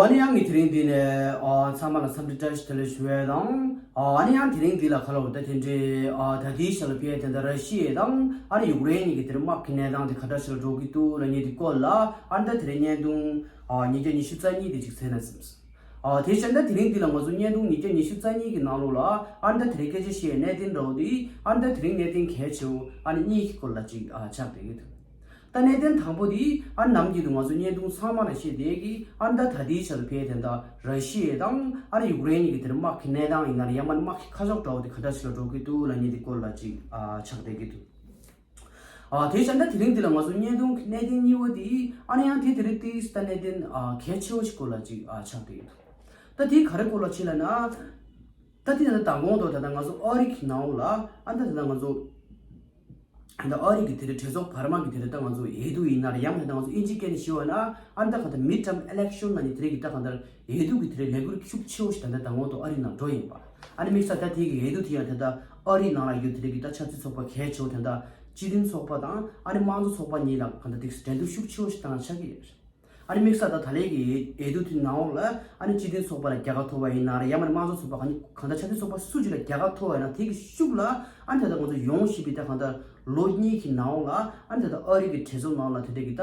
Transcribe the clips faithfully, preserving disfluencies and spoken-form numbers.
ཨ་ནི་ཡང་ངས་དེ་རིང་འདི་ནས་ཨ་ཚང་མ་ལ་འཚམས་འདྲི་བཀྲ་ཤིས་བདེ་ལེགས་ཞུ་ཡས་དང་། ཨ་ནི་ཡང་དེ་རིང་འདི་ལ་ཁ་ལོ་ད་དེ་འདྲའི་ཨ་ད་ལྟའི་ཆ་ལ་ཕེ་དེ་འདྲ་ར་ཤི་ཡ་དང་ཨ་ནི་ཡུཀ་རེན་གཉིས་ཀྱི་དེ་རིང་དམག་གི་གནས་སྟངས་དེ་ག་འདྲ་ཞིག་ལ་འགྲོ་གི་འདུག་ལབ་མཁན་དེ་སྐོར་ལ་ཨ་ནི་ད་དེ་རིང་བརྙན་ཐུང་ཨ་ཉིས་བརྒྱ་ཉི་ཤུ་རྩ་གཉིས་དེ་ཅིག་གསན་ན་བསམས། ཨ་དེ་བྱས་ན་དེ་རིང་འདི་ལ་ང་ཚོ་བརྙན་ཐུང་ཉིས་བརྒྱ་ཉི་ཤུ་རྩ་གཉིས་ཀྱི་ནང་ལོགས་ལ་ཨ་ནི་ད་དེ་རིང་སྐད་ཆ་བཤད་ཡས་གནད་དོན་འདྲ་བོ་དེ་ཨ་ནི་ད་དེ་རིང་གནད་དོན་གལ་ཆེ་བོ་ཨ་ནི་གཉིས་ཀྱི་སྐོར་ལ་ཅིག་ཨ་ཆགས་བསྡད་ཀྱི་འདུག་ད་གནད་དོན་དང་པོ་དེ་ཨ་ནི་ནམ་རྒྱུན་དུ་ང་ཚོ་བརྙན་ཐུང་ཚང་མ་ལ་བཤད་བསྡད་ཀྱི་ཨ་ནི་ད་ད་ལྟའི་ཆ་ལ་ཕེ་དེ་འདྲ་ར་ཤི་ཡ་དང་ཨ་ནི་ཡུཀ་རེན་གཉིས་ཀྱི་དེ་རིང་དམག་གི་གནས་སྟངས་ཡིན་ན་རེད། ཡང་མིན་དམག་གི་ཁ་ཕྱོགས་འདྲ་བོ་དེ་ག་འདྲ་ཞིག་ལ་འགྲོ་གི་འདུག་ལབ་མཁན་དེ་སྐོར་ལ་ཅིག་ཨ་ཆགས་བསྡད་ཀྱི་འདུག་ཨ་དེ་བྱས་ན་དེ་རིང་འདི་ལ་ང་ཚོ་བརྙན་ཐུང་གི་གནད་དོན་གཉིས་པ་དེ་ཨ་ནི་ཡང་དེ་དེ་རིང་ཏིས་ད་གནད་དོན་ཨ་གལ་ཆེ་བོ་ཞིག་སྐོར་ལ་ཅིག་ཨ་ཆགས་བསྡད་ཀྱི་འདུག་ད་དེ་ག་རེ་སྐོར་ལ་ཅིག་ལབ་ན། ད་དེ་ད་ལྟ་དང་གོང་དུ་ད་ལྟ་ང་ཚོ་ཨ་རི་གི་ནང་ལ་ཨ་ད་ད་ལྟ་ང་ཚོ་ད་ཨ་རི་གི་དེ་རིང་གྲོས་ཚོགས་བར་དམག་གི་དེ་རིང་ད་ང་ཚོ་འོས་བསྡུ་ཡིན་ན་རེད། ཡང་ད་ལྟ་ང་ཚོ་དབྱིན་ཇི་སྐད་ནས་ཞུ་བ་ན་ཨ་ད་ག་ད་མིཌ་ཊརམ་ཨི་ལེག་ཤོན་ལབ་མཁན་དེ་རིང་གི་ད་ག་ད་འོས་བསྡུ་གི་དེ་རིང་ལས་འགུལ་ཤུགས་ཆེ་བོ་ཞིག་ད་ལྟ་དང་གོང་དུ་ཨ་རི་ནང་འགྲོ་ཡིན་པ། ཨ་ནི་དམིགས་བསལ་ད་དེ་གི་འོས་བསྡུ་དེ་ཡང་ད་ལྟ་ཨ་རི་ནང་ལ་ཡོད་དེ་རིང་གི་ད་ཆབ་སྲིད་ཚོགས་པ་གལ་ཆེ་བོ་དེ་འདྲ་སྤྱི་མཐུན་ཚོགས་པ་དང་ཨ་ནི་དམངས་གཙོ་ཚོགས་པ་གཉིས་ལ་ག་ད་དེ་འགྲན་བསྡུར་ཤུགས་ཆེ་བོ་ཞིག་བཏང་ཆགས་ཀྱི་ཡོད། ཨ་ནི་དམིགས་བསལ་ད་ད་ལན་གྱི་འོས་བསྡུ་དེ་ནང་ལ་ཨ་ནི་སྤྱི་མཐུན་ཚོགས་པ་ལ་རྒྱལ་ཁ་ཐོབ་པ་ཡིན་ན་རེད། ཡང་མིན་དམངས་གཙོ་ཚོགས་པ་གང་གང་ལྟར་ཆབ་སྲིད་ཚོགས་པ་སུ་ཞིག་ལ་རྒྱལ་ཁ་ཐོབ་པ་ཡིན་ན་དེ་གི་ཤུགས་ལ་ཨ་ནི་ད་ལྟ་ང་ཚོ་ཡོང་བཞིན་པའི་ད་གང་ལྟར་ལོ་གཉིས་ཀྱི་ནང་ལ་ཨ་ནི་ད་ལྟ་ཨ་རི་གི་གྲོས་ཚོགས་ནང་ལ་དེ་འདྲ་གི་ད་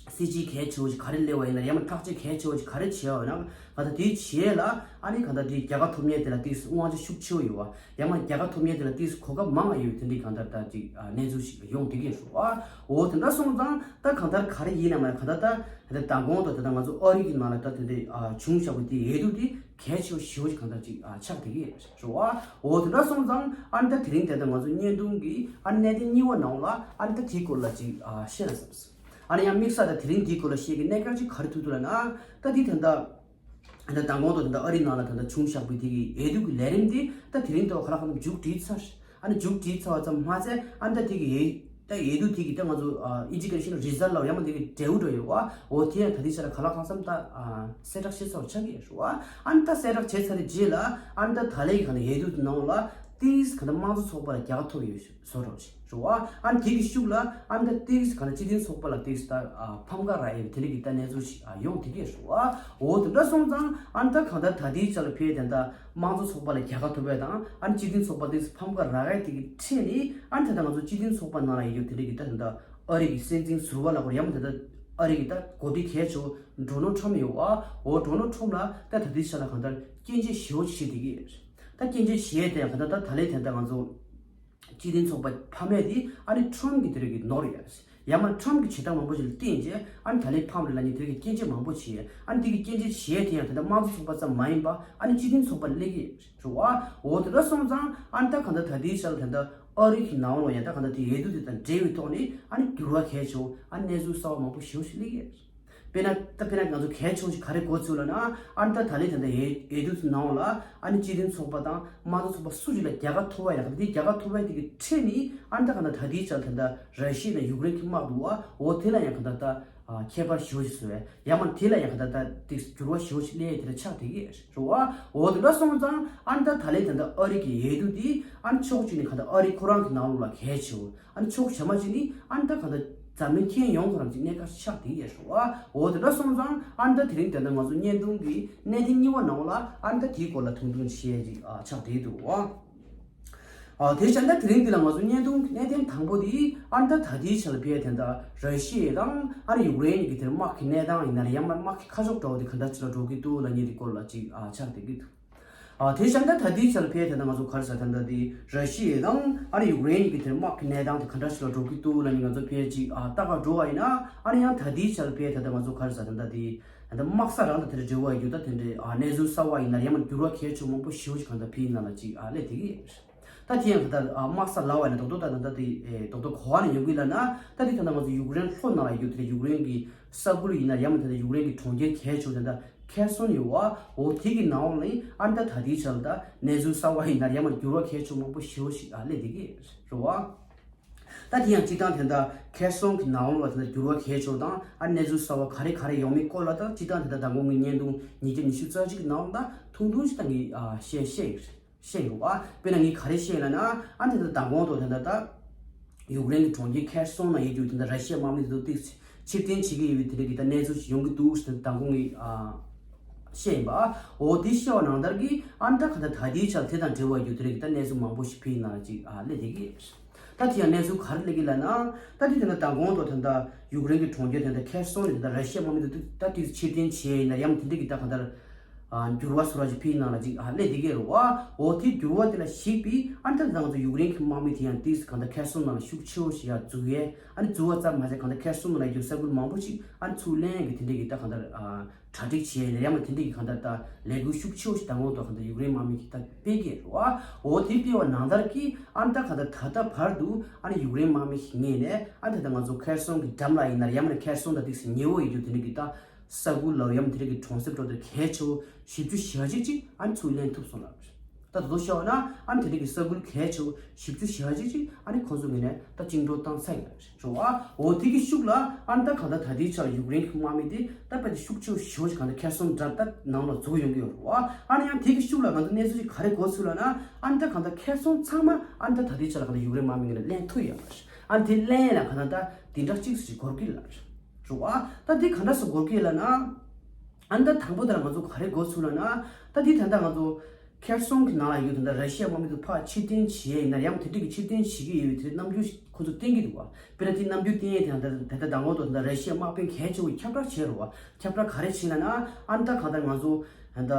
སྲིད་ཇུས་གལ་ཆེ་བོ་ཞིག་ག་རེ་སླེབས་པ་ཡིན་ན་ཡང་མིན་ཐག་གཅོད་གལ་ཆེ་བོ་ཞིག་ག་རེ་བྱས་པ་ཡིན་ན་གང་ལྟར་དེའི་རྗེས་ལ་ཨ་ནི་གང་ལྟར་དེའི་རྒྱལ་ཁ་ཐོབ་མཁན་དེ་ལ་དེའི་དབང་ཆ་ཤུགས་ཆེ་བོ་ཡོད་པ། ཡང་མིན་རྒྱལ་ཁ་ཐོབ་མཁན་དེ་ལ་དེའི་གོ་སྐབས་མང་བ་ཡོད་དེ་འདྲའི་གང་ལྟར་ད་ཅིག་གནས་ཚུལ་ཞིག་ཡོང་བསྡད་ཀྱི་ཡོད་རེད་པ། འོ་དེ་འདྲ་སོང་ཙང་ད་གང་ལྟར་ག་རེ་ཡིན་ན་མ་གང་ལྟར་ད་ད་དང་གོང་དུ་ད་ལྟ་ང་ཚོ་ཨ་རི་གི་ནང་ལ་ད་དེ་འདྲའི་བྱུང་བཞག་པའི་དེ་འོས་བསྡུ་དེ་གལ་ཆེ་བོ་ཞེ་པོ་ཞིག་གང་ལྟར་ཅིག་ཆགས་བསྡད་ཀྱི་ཡོད་རེད་པ། འོ་དེ་འདྲ་སོང་ཙང་ཨ་ནི་ད་དེ་རིང་དེ་ད་ང་ཚོ་བརྙན་ཐུང་གི་ཨ་ནི་གནད་དོན་གཉིས་པ་ནང་ལ་ཨ་ནི་ད་དེའི་སྐོར་ལ་ཅིག་བཤད་ན་བསམས། ཨ་ནི་ཡང་དམིགས་བསལ་ད་དེ་རིང་འདིའི་སྐོར་ལ་བཤད་ཀྱི་གནད་འགག་ཅིག་ག་རེ་ཐུག་འདུག་ལབ་ན། ད་འདི་ད་ལྟ་ད་ལྟ་དང་གོང་དུ་ད་ལྟ་ཨ་རི་ནང་ལ་ད་ལྟ་བྱུང་བཞག་པའི་དེ་གི་འོས་བསྡུ་གི་ལས་རིམ་དེ་ད་དེ་རིང་ད་ག་ལ་གང་འཚམ་མཇུག་སྒྲིལ་ཚར། ཨ་ནི་མཇུག་སྒྲིལ་ཚར་བ་ཙམ་མ་ཟད་ཨ་ནི་ད་དེ་གི་འོས་ད་འོས་བསྡུ་དེ་གི་ད་ང་ཚོ་ཨ་ཨི་ཇི་ཀེ་ཤན་རི་ཛལ་ལ་ཡང་མ་དེ་གི་འབྲས་བུ་འགྲོ་ཡོད་པ། འོ་དེ་ཡང་ད་ལྟའི་ཆ་ལ་ག་ལ་གང་འཚམ་ད་ཨ་གསལ་བསྒྲགས་བྱས་ཚར་བ་ཆགས་ཀྱི་ཡོད་རེད་པ། ཨ་ནི་ད་གསལ་བསྒྲགས་བྱས་ཚར་བའི་རྗེས་ལ་ཨ་ནི་ད་ད་ལན་གི་ག་ནས་འོས་བསྡུ་དེ་ནང་ལ་ཏིས་ག་ད་དམངས་གཙོ་ཚོགས་པ་ལ་རྒྱལ་ཁ་ཐོབ་ཡོད་ཞུ། བཟོ་འདྲ་ཞིག་རེད་པ། ཨ་ནི་དེ་གི་ཤུགས་ལ་ཨ་ནི་ད་ཏིག་ཙམ་ག་ན་སྤྱི་མཐུན་ཚོགས་པ་ལ་ཏིག་ཙམ་ད་ཕམ་ཁ་རག་ཡས་དེ་འདྲ་གི་ད་གནས་ཚུལ་ཞིག་ཡོང་བསྡད་ཀྱི་རེད་པ། འོ་དེ་འདྲ་སོང་ཙང་ཨ་ནི་ད་གང་ལྟར་ད་ལྟའི་ཆ་ལ་ཕེ་དེ་འདྲ་དམངས་གཙོ་ཚོགས་པ་ལ་རྒྱལ་ཁ་ཐོབ་པ་དང་ཨ་ནི་སྤྱི་མཐུན་ཚོགས་པ་ཏིག་ཙམ་ཕམ་ཁ་རག་ཡས་དེ་གི་ཁྲོད་ནས་ཨ་ནི་ད་ལྟ་ང་ཚོ་སྤྱི་མཐུན་ཚོགས་པ་ནང་ལ་ཡོད་དེ་འདྲ་གི་ད་དེ་འདྲ་ཨ་རི་གི་སྲིད་འཛིན་ཟུར་པ་ལ་གོ་ཡ་མ་དེ་འདྲ་ཨ་རི་གི་ད་འགོ་ཁྲིད་གལ་ཆེ་བོ་ཌོ་ནལ་ཊམ་ཡོད་པ། འོ་ཌོ་ནལ་ཊམ་ལ་ད་ད་ལྟའི་ཆ་ལ་གང་ལྟར་སྐྱོན་བརྗོད་ཞེ་པོ་ཅིག་བྱེད་བསྡད་ཀྱི་ཡོད་རེད། ད་སྐྱོན་བརྗོད་བྱེད་ཡས་དེ་ཡང་གང་ལྟར་ད་ལན་དེ་འདྲ་ང་ཚོ་སྤྱི་མཐུན་ཚོགས་པ་ཕམ་ཡས་དེ་ཨ་ནི་ཊམ་གི་དེ་རིགས་ཀྱི་ནོར་ཡོད་རེད། ཡང་མ་ཊམ་གི་བྱེད་སྟངས་མང་པོ་ཞིག་ལ་བརྟེན་རྗེས་ཨ་ནི་ད་ལན་ཕམ་རེད་ལབ་མཁན་དེ་རིགས་ཀྱི་སྐྱོན་བརྗོད་མང་པོ་བྱས། ཨ་ནི་དེ་གི་སྐྱོན་བརྗོད་བྱེད་ཡས་དེ་ཡང་དེ་འདྲ་དམངས་གཙོ་ཚོགས་པ་ཙམ་མ་ཡིན་པ་ཨ་ནི་སྤྱི་མཐུན་ཚོགས་པ་སླེབས་ཀྱི་རེད་པ། འོ་དེ་འདྲ་སོང་ཙང་ཨ་ནི་ད་གང་ལྟར་ད་ལྟའི་ཆ་ལ་དེ་འདྲ་ཨ་རི་གི་ནང་ལོགས་ཡང་ད་གང་ལྟར་དེ་འོས་བསྡུ་དེ་དང་འབྲེལ་བའི་ཐོག་ནས་ཨ་ནི་འགྱུར་བ་གལ་ཆེ་བོ་ཨ་ནི་གནས་ཚུལ་གསར་བ་མང་པོ་ཞེ་པོ་ཞིག་སླེབས་ཀྱི་རེད། དཔེར་ན་ད་དཔེར་ན་ང་ཚོ་གལ་ཆེ་བ་ཞིག་ག་རེ་གོ་ཚུལ་ལབ་ན་ཨ་ནི་ད་ད་ལན་ད་ལྟ་འོས་འོས་བསྡུ་ནང་ལ་ཨ་ནི་སྤྱི་མཐུན་ཚོགས་པ་དང་དམངས་གཙོ་ཚོགས་པ་སུ་ཞིག་ལ་རྒྱལ་ཁ་ཐོབ་པ་ཡང་ག་དེ་རྒྱལ་ཁ་ཐོབ་པའི་དེ་གི་ཁྲོད་ནས་ཨ་ནི་ད་ག་ད་ད་ལྟའི་ཆར་ད་ལྟ་ར་ཤི་ཡ་དང་ཡུཀ་རེན་གྱི་དམག་འདུག་བ། འོ་དེ་ལ་ཡང་ག་ད་ད་ཁྱད་པར་ཞེ་པོ་ཞིག་བཟོ་བས་ཡང་མ་དེ་ལ་ཡང་ག་ད་ད་དེ་འགྱུར་བ་ཞེ་པོ་ཞིག་སླེབས་དེ་འདྲ་ཆགས་བསྡད་ཀྱི་རེད་བ། འོ་དེ་འདྲ་སོང་ཙང་ཨ་ནི་ད་ད་ལན་ད་ལྟ་ཨ་རི་གི་འོས་བསྡུ་དེ་ཨ་ནི་ཕྱོགས་གཅིག་ནས་ག་ད་ཨ་རི་ཁོ་རང་གི་ནང་ལོགས་ལ་གལ་ཆེ་བོ། ཨ་ནི་ཕྱོགས་གཞན་པ་ཅིག་ནི་ཨ་ནི་ད་གང་ལྟར་འཛམ་གླིང་ཁྱོན་ཡོངས་ཁོ་རང་ཅིག་གནད་འགག་ཆགས་བསྡད་ཡོད་རེད་བ། འོ་དེ་འདྲ་སོང་ཙང་ཨ་ནི་ད་དེ་རིང་དེ་འདྲ་ང་ཚོ་བརྙན་ཐུང་གི་གནད་དོན་གཉིས་པ་ནང་ལ་ཨ་ནི་ད་དེའི་སྐོར་ལ་ཐུང་ཐུང་བཤད་ཅིག་ཨ་ཆགས་བསྡད་འདུག་བ། ཨ་དེ་བྱས་ན་དེ་རིང་འདི་ལ་ང་ཚོ་བརྙན་ཐུང་གི་གནད་དོན་དང་པོ་དེ་ཨ་ནི་ད་ད་ལྟའི་ཆ་ལ་ཕེ་དེ་འདྲ་ར་ཤི་ཡ་དང་ཨ་ནི་ཡུཀ་རེན་གཉིས་ཀྱི་དེར་དམག་གི་གནས་སྟངས་ཡིན་ན་རེད། ཡང་མ་དམག་གི་ཁ་ཕྱོགས་འདྲ་བོ་དེ་ག་འདྲ་ཅིག་ལ་འགྲོ་གི་འདུག་ལབ་མཁན་དེ་སྐོར་ལ་ཅིག་ཨ་ཆགས་བསྡད་ཀྱི་འདུག་ཨ་དེ་བྱས་ན་ད་ལྟའི་ཆར་ཕེ་དེ་ན་ང་ཚོ་ག་རེ་ཟེར་ད་ལྟ་དེ་ར་ཤི་ཡ་དང་ཨ་རི་ཡུཀ་རེན་གཉིས་ཀྱི་དེར་དམག་གི་གནས་སྟངས་དེ་ག་འདྲ་ཞིག་ལ་འགྲོ་གི་འདུག་ལབ་ནས་ང་ཚོ་ཕེ་ཅིག་ཨ་ལྟ་ག་འགྲོ་བ་ཡིན་ན། ཨ་ནི་ཡང་ད་ལྟའི་ཆར་ཕེ་ད་ལྟ་ང་ཚོ་ག་རེ་ཟེར་ད་ལྟ་དེ་ད་ལྟ་དམག་ས་རང་དང་དེ་འདྲ་འབྲེལ་བ་ཡོད་ད་དེ་འདྲའི་ཨ་གནས་ཚུལ་གསར་བ་ཡིན་ན་ཡང་མ་འགྱུར་བ་གལ་ཆེ་མང་པོ་ཞེ་པོ་ཞིག་གང་ལྟར་ཕེ་ཡིན་ན་ལ་ཅིག་ཨ་སླེབས་བསྡད་ཀྱི་ཡོད། ད་དེ་ཡང་ད་ལྟ་ཨ་དམག་ས་ལ་བ་ཡིན་ན་རྡོག་རྡོག་ད་ད་ལྟ་དེ་ཨེ་རྡོག་རྡོག་ག་བ་ནས་ཡོང་གི་ལབ་ན། ད་དེ་ད་ལྟ་ང་ཚོ་ཡུཀ་རེན་ལྷོ་ནང་ལ་ཡོད་དེ་ཡུཀ་རེན་གྱི་ས་ཁུལ་ཡིན་ན་ཡང་མ་ད་ལྟ་ཡུཀ་རེན་གྱི་གྲོང་ཁྱེར་གལ་ཆེ་ད་ལྟ་ཁེར་སོང་ཡོད་བ། འོ་དེ་གི་ནང་ལ་ཨ་ནི་ད་ད་ལྟའི་ཆར་ད་གནས་ཚུལ་གསར་བ་ཡིན་ན་ཡང་མ་འགྱུར་བ་གལ་ཆེ་མང་པོ་ཞེ་པོ་ཞིག་ཨ་སླེབས་བསྡད་ཀྱི་རེད་བ། ད་དེ་ཡང་སྤྱིར་བཏང་དེ་འདྲ་ཁེར་སོང་གི་ནང་ལ་དེ་འདྲ་འགྱུར་བ་གལ་ཆེ་དང་ཨ་གནས་ཚུལ་གསར་བ་ག་རེ་ག་རེ་ཡོང་མིན་སྐོར་ལ་ད་སྤྱིར་བཏང་དེ་འདྲ་མདང་དགོང་གི་བརྙན་ཐུང་ཉིས་བརྒྱ་ཉི་ཤུ་རྩ་གཅིག་གི་ནང་ལ་ད་ཐུང་ཐུང་ཞིག་ད་ངས་ཨ་བཤད་བཤད་ཡོད་རེད། བཤད་ཡོད་བ། དཔེར་ན་ངས་ག་རེ་བཤད་ཡོད་ལབ་ན། ཨ་དེ་འདྲ་མདང་དགོང་དུ་དེ་འདྲ་ད་ཡུཀ་རེན་གྱི་གྲོང་ཁྱེར་ཁེར་སོང་ན་ཡོད་དུས་དེ་འདྲ་ར་ཤི་ཡ་དམག་མི་དེ་ཚོ་ཏིག་ཕྱིར་འཐེན་བྱེད་ཀྱི་ཡོད་པའི་དེ་འདྲ་གི་ད་གནས་ཚུལ་ཞིག་ཡོང་གི་འདུག་ཟེར་ད་མདང་དགོང་གི་ཨ་ བཤད་ཡིན་པ། འོ་དེ་བཤད་པ་ནང་ལྟར་གྱི་ཨ་ནི་ད་ག་ད་ད་ལྟའི་ཆར་དེ་དང་འབྲེལ་བ་ཡོད་དེ་རིགས་ད་གནས་ཚུལ་མང་པོ་ཞིག་ཕྱི་ནང་ལ་ཅིག་ཨ་སླེབས་བསྡད་ཀྱི་ཡོད། ད་དེ་ཡང་གནས་ཚུལ་ག་རེ་སླེབས་ཀྱི་ལབ་ན། ད་དེ་དེ་ན་མདང་དགོང་དུ་ད་ད་ཡུཀ་རེན་གྱི་གྲོང་ཁྱེར་དེ་ད་ཁེར་སོང་ནས་ད་ད་ར་ཤི་ཡ་དམག་མི་དེ་ད་དེ་ཕྱིར་འཐེན་བྱས་ཡིན་ན་ཡང་དེ་འདྲ་གི་ད་ག་ད་ཨ་འགྱུར་བ་བཟོ་འདྲ་ཅིག་ཕྱི་ནང་ལ་ཅིག་ཨ་སླེབས་བསྡད་ཀྱི་རེད་བ། འོ་དེ་འགྱུར་བ་དེ་ལ་གཞིགས་པའི་ཨ་ནི་ད་ད་ང་ཚོ་ཡུཀ་རེན་གྱི་དམག་མི་དེ་ཡང་དེ་ག་ད་ཁེར་སོང་ནང་ལ་ཤུགས་ཆེ་བོ་ཞིག་ཡར་འཛུལ་ཡས། ཨ་ནི་འཛུལ་བ་ཙམ་མ་ཟད་ག་ད་ཁེར་སོང་ནང་ལ་ཡོད་ས་ཁུལ་མང་པོ་ཞིག་ཨ་ནི་ཚུར་ལེན་ཡས་ཀྱི་དེ་འདྲ་གི་ད་ག་ད་ཨ། གྲ་སྒྲིག་བྱས་ནས་ཡང་མ་དེ་འདྲ་གི་གང་ལྟར་ད་ལས་འགུལ་ཤུགས་ཆེ་བོ་ཞིག་མདང་དགོང་དུ་གང་ལྟར་ཡུཀ་རེན་དམག་མི་གིས་ད་སྤེལ་གྱི་རེད་བ། འོ་དེ་སྤེལ་བ་ནང་ལྟར་གྱི་ཨ་ནི་ད་གང་ལྟར་ད་ལྟ་བར་དུ་ཨ་ནི་ཡུཀ་རེན་དམག་མི་ཞིག་ངོས་ནས་ཨ་ནི་ད་ལྟ་ང་ཚོ་ཁེར་སོང་གི་འགྲམ་ལ་ཡིན་ན་ཡང་མ་ཁེར་སོང་དང་ཏོག་ཙམ་ཉེ་བོ་ཡིན་རྒྱུ་དེ་འདྲ་གི་ད་ས་ཁུལ་ལ་ཡང་མ་དེ་འདྲ་གི་གྲོང་གསེབ་འགྲོ་དུས་གལ་ཆེ་བོ་བཞི་བཅུ་ཞེ་གཅིག་ཅིག་ཨ་ནི་ཚུར་ལེན་ཐུབ་སོང་ལབ་རེད། ད་དོ་ཤོར་ན་ཨ་ནི་དེ་འདྲ་གི་ས་ཁུལ་གལ་ཆེ་བོ་བཞི་བཅུ་ཞེ་གཅིག་ཅིག་ཨ་ནི་ཁོང་ཚོ་ངོས་ནས་ད་བཅིངས་འགྲོལ་བཏང་ཚར་ཡོད་རེད་བ། འོ་དེ་གི་ཤུགས་ལ་ཨ་ནི་ད་གང་ལྟར་ད་ལྟའི་ཆར་ཡུཀ་རེན་གྱི་དམག་མི་དེ་ད་དཔེ་དེ་ཤུགས་ཆེ་བོ་ཞེ་པོ་ཅིག་གང་ལྟར་ཁེར་སོང་འདྲ་ད་ནང་ལ་འཛུལ་ཡོང་གི་ཡོད་རེད་བ། ཨ་ནི་ཡང་དེ་གི་ཤུགས་ལ་ང་ཚོ་གནས་ཚུལ་ཅིག་ག་རེ་གོ་ཚུལ་ལབ་ན། ཨ་ནི་ད་གང་ལྟར་ཁེར་སོང་ཚང་མ་ཨ་ནི་ད་ད་ལྟའི་ཆར་ལ་གང་ལྟར་ཡུཀ་རེན་དམག་མི་ངོས་ནས་ལེན་ཐུབ་ཡོད་རེད། ཨ་ནི་དེ་ལེན་ཡས་ལ་གང་ལྟར་ད་བདུན་ཕྲག་གཅིག་ཙམ་ཅིག་འགོར་གི་ལབ་རེད་བ། ད་དེ་ག་འདྲ་སེ་འགོར་གི་ལབ་ན། ཨ་ནི་ད་དང་པོ་དེ་ལ་ང་ཚོ་ག་རེ་གོ་ཚུལ་ལབ་ན། ད་དེ་ད་ལྟ་ང་ཚོ་ཁེར་སོང་གི་ནང་ལ་ཡོད་དེ་འདྲ་ར་ཤི་ཡ་དམག་མི་ཚོ་ཕར་ཕྱིར་འཐེན་བྱེད་ཡས་ཡིན་ན་ཡང་དེ་འདྲ་གི་ཕྱིར་འཐེན་བྱེད་ཀྱི་ཡོད་པའི་དེ་རྣམ་འགྱུར་ཁོ་ཚོ་བསྟན་གྱི་འདུག་བ། དཔེར་ན་དེ་རྣམ་འགྱུར་བསྟན་ཡས་དེ་ད་ལྟ་ད་ལྟ་མདང་དགོང་དུ་ད་ལྟ་ར་ཤི་ཡ་དམག་དཔོན་གལ་ཆེ་བོ་ཁྱབ་བསྒྲགས་བྱས་རེད་བ། ཁྱབ་བསྒྲགས་ག་རེ་བྱས་ལབ་ན། ཨ་ནི་ད་གང་ལྟར་ང་ཚོ་ད་ལྟ་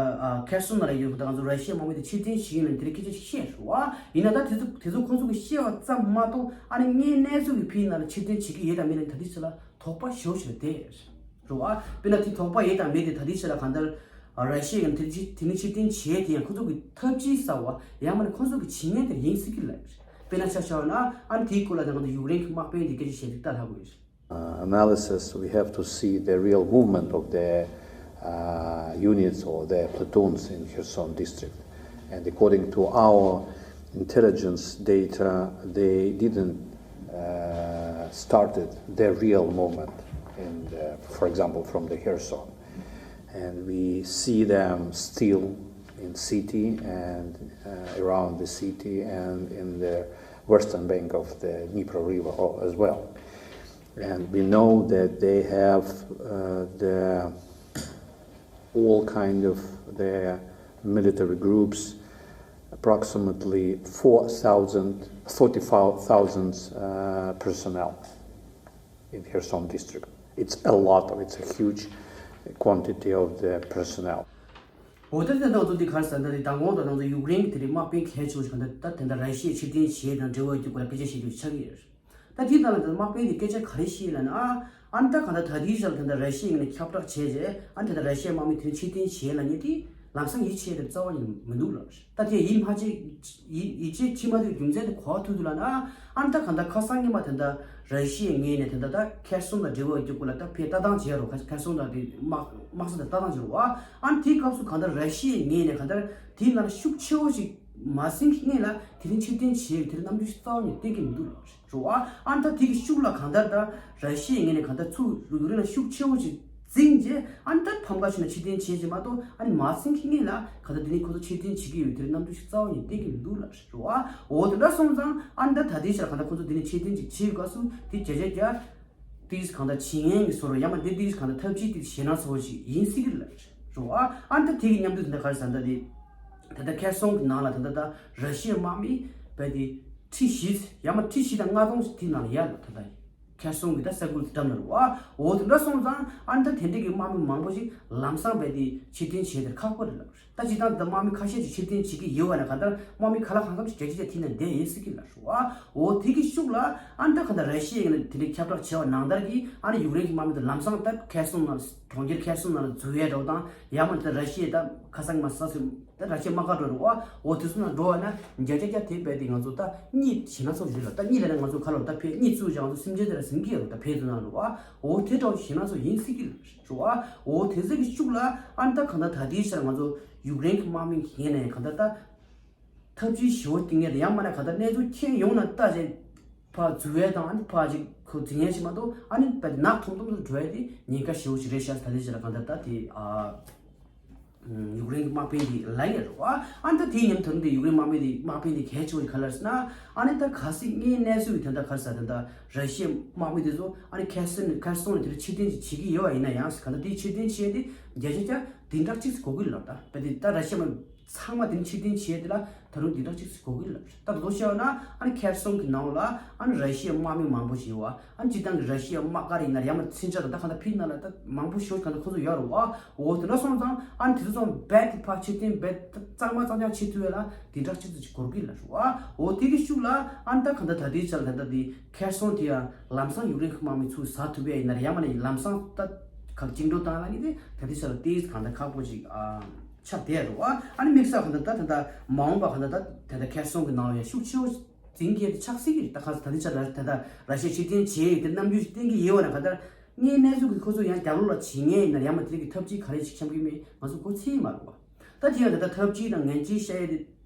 ཁེར་སོང་ནང་ལ་ཡོད་པ་ད་ང་ཚོ་ར་ཤི་ཡ་དམག་མི་དེ་ཕྱིར་འཐེན་བྱེད་ཀྱི་ཡིན་ལབ་དེ་འདྲ་སྐད་ཆ་བཤད་རེད་བ། ཡིན་ན་ད་དེ་ཚོ་དེ་ཚོ་ཁོ་ཚོ་གིས་བཤད་པ་ཙམ་མ་གཏོགས་ཨ་ནི་དངོས་གནས་ཚུལ་གྱི་ཕྱི་ནང་ལ་ཕྱིར་འཐེན་བྱེད་ཀྱི་ཡོད་དང་མེད་ལབ་ད་ལྟའི་ཆ་ལ་དོགས་པ་ཞེ་པོ་ཞིག་ལ་བསྡད་ཡོད་རེད་བ། དཔེར་ན་དེ་དོགས་པ་ཡོད་དང་མེད་དེ་ད་ལྟའི་ཆ་ལ་གང་ལྟར་ར་ཤི་ཡ་ཡིན་དེ་དེ་ནི་ཕྱིར་འཐེན་བྱས་དེ་ཡང་ཁོ་ཚོ་གི་ཐབས་ཇུས་གསར་བ་ཡང་མིན་ན་ཁོ་ཚོ་གི་བྱེད་ཉེན་དེ་ཡིན་སྲིད་ཀྱི་ལབ་རེད། དཔེར་ན་ཆ་བཞག་ན་ཨ་ནི་དེའི་སྐོར་ལ་ད་གང་ལྟར་ཡུཀ་རེན་གྱི་དམག་དཔོན་དེ་སྐད་ཆ་བཤད་དེ་ལྟ་ལྷག་དགོས་རེད། Uh, analysis, we have to see the real movement of the uh, units or the platoons in Kherson district. And according to our intelligence data, they didn't uh, started their real movement, and uh, for example, from the Kherson. And we see them still in city and uh, around the city and in the western bank of the Dnipro River as well. And we know that they have uh, the all kind of their military groups, approximately four thousand, forty-five thousand uh, personnel in Kherson district. It's a lot of, it's a huge quantity of the personnel. འོ་ད་དེ་ད་ང་ཚོ་འདི་ག་རེ་ཟེར་ན་དེ་མདང་དགོང་དང་ང་ཚོ་ཡུཀ་རེན་གྱི་དེ་རིང་དམག་དཔོན་གལ་ཆེ་བོ་ཞིག་ག་འདྲ་ད་དེ་འདྲ་ར་ཤི་ཡས་ཕྱིར་འཐེན་བྱས་དང་འབྲེལ་བ་ཡོད་རྒྱུ་སྐོར་ལ་སྐད་ཆ་བཤད་རྒྱུ་ཆགས་ཀྱི་ཡོད། ད་དེའི་ནང་ལ་ད་དམག་དཔོན་དེ་སྐད་ཆ་ག་རེ་བཤད་ལབ་ན། ཨ་ནི་ད་གང་ལྟར་ད་ལྟའི་ཆར་ད་ལྟ་ར་ཤི་ཡའི་ངོས་ནས་ཁྱབ་བསྒྲགས་བྱས་རྗེས་ཨ་ནི་ད་ལྟ་ར་ཤི་ཡའི་དམག་མི་དེ་རིང་ཕྱིར་འཐེན་བྱས་ལབ་མཁན་དེ་ལམ་སང་ཡིད་ཆེས་དེ་རྩ་བ་ཉིད་ནས་མི་འདུག་ལབ། ད་དེ་ཡིད་མ་ཆེས་ཡིད་ཡིད་ཆེས་བྱེད་མ་ཐུབ་རྒྱུ་མཚན་དེ་ག་པར་ཐུག་འདུག་ལབ་ན། ཨ་ནི་ད་གང་ལྟར་ཁ་སང་ཉིན་མ་ད་ལྟ་ར་ཤི་ཡའི་ངོས་ནས་ད་ལྟ་ད་ཁེར་སོང་དང་འབྲེལ་བ་ཡོད་རྒྱུ་སྐོར་ལ་ད་ཕར་ལྟ་སྟངས་བྱས་རོགས། ཁེར་སོང་དང་དེ་དམག་དམག་ས་དང་ལྟ་སྟངས་བྱས་རོགས། ཨ་ནི་དེའི་སྐབས་སུ་གང་ལྟར་ར་ཤི་ཡའི་ངོས་ནས་གང་ལྟར་དེའི་ནང་ལ་ཤུགས་ཆེ་བོ་ཞིག་མ་ཟིན་གྱི་སྔོན་ལ་དེ་རིང་ཕྱིར་འཐེན་བྱས་ཡོད་དེ་རིང་རྣམ་འགྱུར་ཞིག་རྩ་བ་ནས་བསྟན་གྱི་མི་འདུག་ལབ་རེད་བ། ཨ་ནི་ད་དེ་གི་ཤུགས་ལ་གང་ལྟར་ད་ར་ཤི་ཡའི་ངོས་ནས་གང་ལྟར་ཚུར་ཡུཀ་རེན་ལ་ཤུགས་ཆེ་བོ་ཞིག་འཛིན་རྗེས་ཨ་ནི་ད་ཕམ་ཁ་ཆེ་ན་ཕྱིར་འཐེན་བྱས་ཀྱི་མ་གཏོགས་ཨ་ནི་མ་ཟིན་གྱི་སྔོན་ལ་གང་ལྟར་དེ་རིང་ཁོ་ཚོ་ཕྱིར་འཐེན་བྱེད་ཀྱི་ཡོད་དེ་རིང་རྣམ་འགྱུར་ཞིག་རྩ་བ་ནས་བསྟན་གྱི་མི་འདུག་ལབ་རེད་བ། འོ་དེ་འདྲ་སོང་ཙང་ཨ་ནི་ད་ད་ལྟའི་ཆར་གང་ལྟར་ཁོ་ཚོ་དེ་རིང་ཕྱིར་འཐེན་ཅིག་བྱེད་དགོས་སུ་དེ་བརྒྱ་ཆ་བརྒྱ། ཏིས་གང་ལྟར་བྱེད་ཡན་གྱི་བཟོ་འདྲ་ཡང་མ་དེ་ཏིས་གང་ལྟར་ཐབས་ཇུས་ཏིས་ཞེད་སྣང་ཚ་བོ་ཞིག་ཡིན་སྲིད་ཀྱི་རེད་བ། ཨ་ནི་ད་དེ་གི་མཉམ་དུ་དེ་འདྲ་ག་རེ་ཟེར་ན་ད་དེ་ད་ལྟ་ཁེར་སོང་གི་ནང་ལ་ད་ལྟ་ད་ར་ཤི་ཡའི་དམག་མི་བས་དེ་ཁྲི་བཞི་ཡང་མ་ཁྲི་བཞི་དང་ལྔ་སྟོང་ཞིག་དེ་ནང་ལ་ཡར་ལ་ད་ལྟ་ཁེར་སོང་གི་ད་ས་ཁུལ་དེ་འགྲམ་ལ་རེད་བ། འོ་དེ་འདྲ་སོང་ཙང་ཨ་ནི་ད་དེ་འདྲ་གི་དམག་མི་མང་པོ་ཞིག་ལམ་སང་བས་དེ་ཕྱིར་འཐེན་བྱས་ཏེ་ཁག་པོ་རེད་ལབ། ད་སྤྱིར་བཏང་དེ་དམག་མི་ཁ་ཤས་ཅིག་ཕྱིར་འཐེན་བྱེད་ཀྱི་ཡོད་པ་ན་གང་ལྟར་དམག་མི་ག་ལ་གང་འཚམ་ཞིག་བརྒྱ་ཆ་བརྒྱ་དེ་ནས་བསྡད་ཡིན་སྲིད་ཀྱི་ལབ་རེད་བ། འོ་དེ་གི་ཤུགས་ལ་ཨ་ནི་ད་གང་ལྟར་ར་ཤི་ཡ་ཡིན་ན་དེ་འདྲའི་ཁྱབ་བསྒྲགས་བྱས་པ་ནང་ལྟར་གྱི་ཨ་ནི་ཡུཀ་རེན་གྱི་དམག་མི་དེ་ལམ་སང་ད་ཁེར་སོང་ནང་གྲོང་ཁྱེར་ཁེར་སོང་ནང་ལ་འཛུལ་ཡས་འགྲོ་དང་ཡང་མ་ད་ར་ཤི་ཡ་ད་ཁ་སང་མ་ས་སུ་ད་ར་ཤི་ཡ་དམག་སྒར་འགྲོ་རེད་བ། འོ་དེ་ཚོ་ནང་འགྲོ་བ་ན་བརྒྱ་ཆ་བརྒྱ་དེ་བས་དེ་ང་ཚོ་ད་གཉིད་ཞེད་སྣང་ཚ་བོ་ཞིག་རེད་ལ། ད་གཉིད་ལས་ན་ང་ཚོ་ག་ལ་ད་ཕེ་གཉིད་བཙུགས་ཀྱང་ང་ཚོ་སེམས་ཅན་དེ་ལ་ཟིན་གྱི་ཡོད་རེད། ད་ཕེ་ཚོ་ནང་རེད་བ། འོ་དེ་འདྲ་བོ་ཞེད་སྣང་ཚ་བོ་ཡིན་སྲིད་ཀྱི་རེད། རེད་བ། འོ་དེ་ཚོ་གི་ཤུགས་ལ་ཨ་ནི་ད་གང་ལྟར་ད་ལྟའི་ཆར་ང་ཚོ་ཡུཀ་རེན་གྱི་དམག་མི་གི་ངོས་ནས་གང་ལྟར་ད་ཐབས་ཇུས་ཞེ་པོ་བཏིང་ཡས་དང་ཡང་མིན་ན་གང་ལྟར་གནས་ཚུལ་ཁྱོན་ཡོངས་ནས་ལྟ་བྱས་ཕར་འཛུལ་ཡས་དང་ཨ་ནི་ཕར་ཅིག་ཁོ་འཛིང་ཡས་ཞིག་མ་གཏོགས་ཨ་ནི་ཕར་ནག་ཐོམ་ཐོམ་དུ་འགྲོ་ཡས་དེ་ཉེན་ཁ་ཞེ་པོ་ཞིག་རེད་ཤག་ད་ལྟའི་ཆར་གང་ལྟར་ད་དེ་ཨ། ཡུཀ་རེན་གྱི་དམག་དཔོན་དེ་ལབ་ཡོད་རེད་བ། ཨ་ནི་ད་དེའི་ཉིན་དེ་རིང་དེ་ཡུཀ་རེན་དམག་དཔོན་དེ་དམག་དཔོན་དེ་གལ་ཆེ་བ་ག་ལ་ཟེར་ན། ཨ་ནི་ད་གལ་སྲིད་དངོས་གནས་སུ་ཡི་དེ་འདྲ་ག་རེ་ཟེར་དེ་འདྲ་ར་ཤི་ཡའི་དམག་མི་དེ་ཚོ་ཨ་ནི་ཁེར་སོང་ནས་ཁེར་སོང་ནས་དེ་འདྲ་ཕྱིར་འཐེན་ཅིག་བྱེད་ཀྱི་ཡོད་པ་ཡིན་ན་ཡང་གང་ལྟར་དེའི་ཕྱིར་འཐེན་བྱས་ཏེ་བརྒྱ་ཆ་བརྒྱ་ བདུན་ཕྲག་གཅིག་ཙམ་འགོར་གི་ལབ་ད། དཔེ་དེ་ད་ར་ཤི་ཡ་མི་ཚང་མ་དེ་ནི་ཕྱིར་འཐེན་བྱས་དེ་ལ་ད་རུང་བདུན་ཕྲག་གཅིག་ཙམ་འགོར་གི་ལབ། ད་ལོ་བཤད་ན་ཨ་ནི་ཁེར་སོང་གི་ནང་ལ་ཨ་ནི་ར་ཤི་ཡའི་དམག་མི་མང་པོ་ཞིག་ཡོད་བ། ཨ་ནི་སྤྱིར་བཏང་གི་ར་ཤི་ཡའི་དམག་སྒར་ཡིན་ན་ཡང་མ་མཚོན་ཆ་དང་ད་གང་ལྟར་ཕྱི་ནང་ལ་ད་མང་པོ་ཞིག་གང་ལྟར་ཁོ་ཚོ་ཡོད་རེད་བ། འོ་དེ་འདྲ་སོང་ཙང་ཨ་ནི་དེ་ཚོ་ཚང་མ་རྦད་དེ་ཕར་ཕྱིར་འཐེན་རྦད་དེ་གཙང་མ་གཙང་རྐྱང་བྱེད་ཐུབ་ཡ་ལ་བདུན་ཕྲག་གཅིག་ཙམ་ཅིག་འགོར་གི་ལབ་རེད་བ། འོ་དེ་གི་ཤུགས་ལ་ཨ་ནི་ད་གང་ལྟར་ད་ལྟའི་ཆར་ད་ལྟ་དེ་ཁེར་སོང་དེ་ཡང་ལམ་སང་ཡུཀ་རེན་གྱི་དམག་མི་ཚུར་ཟ་ཐུབ་ཡ་ཡིན་ན་རེད། ཡང་མ་ནས་ལམ་སང་ད་ག་བཅིངས་འགྲོལ་བཏང་ཡ་ལ་ནི་དེ་ད་ལྟའི་ཆར་ལ་ཏོག་ཙམ་གང་ལྟར་ཁག་པོ་ཅིག་ཨ། ཆགས་བསྡད་རེད་བ། ཨ་ནི་དམིགས་བསལ་གང་ལྟར་ད་ད་ལྟ་མ་འོངས་པ་གང་ལྟར་ད་ད་ལྟ་ཁེར་སོང་གི་ནང་ལ་ཡང་ཤུགས་ཆེ་བོ་འཛིང་གི་ཆགས་སྲིད་ཀྱི་རེད། ད་ག་ས་ད་ལྟའི་ཆར་ད་ད་ར་ཤི་ཡ་ཕྱིར་འཐེན་བྱས་ཡོད་དེ་རྣམ་འགྱུར་ཞིག་བསྟན་གྱི་ཡོད་བ་ན་ག་ད་ངའི་གནས་ཚུལ་གྱི་ཁོ་ཚོ་ཡང་རྒྱབ་ལོགས་ལ་བྱེད་ངེས་ཡིན་ན་ཡང་མ་དེ་རིགས་ཀྱི་ཐབས་ཇུས་ག་རེ་ཞིག་འཆམ་གྱི་མེད་ང་ཚོ་གོ་ཚིག་མ་རེད་བ། ད་དེ་ཡང་ད་ལྟ་ཐབས་ཇུས་དང་ངན་ཇུས་བཤད་ཡ་དེ་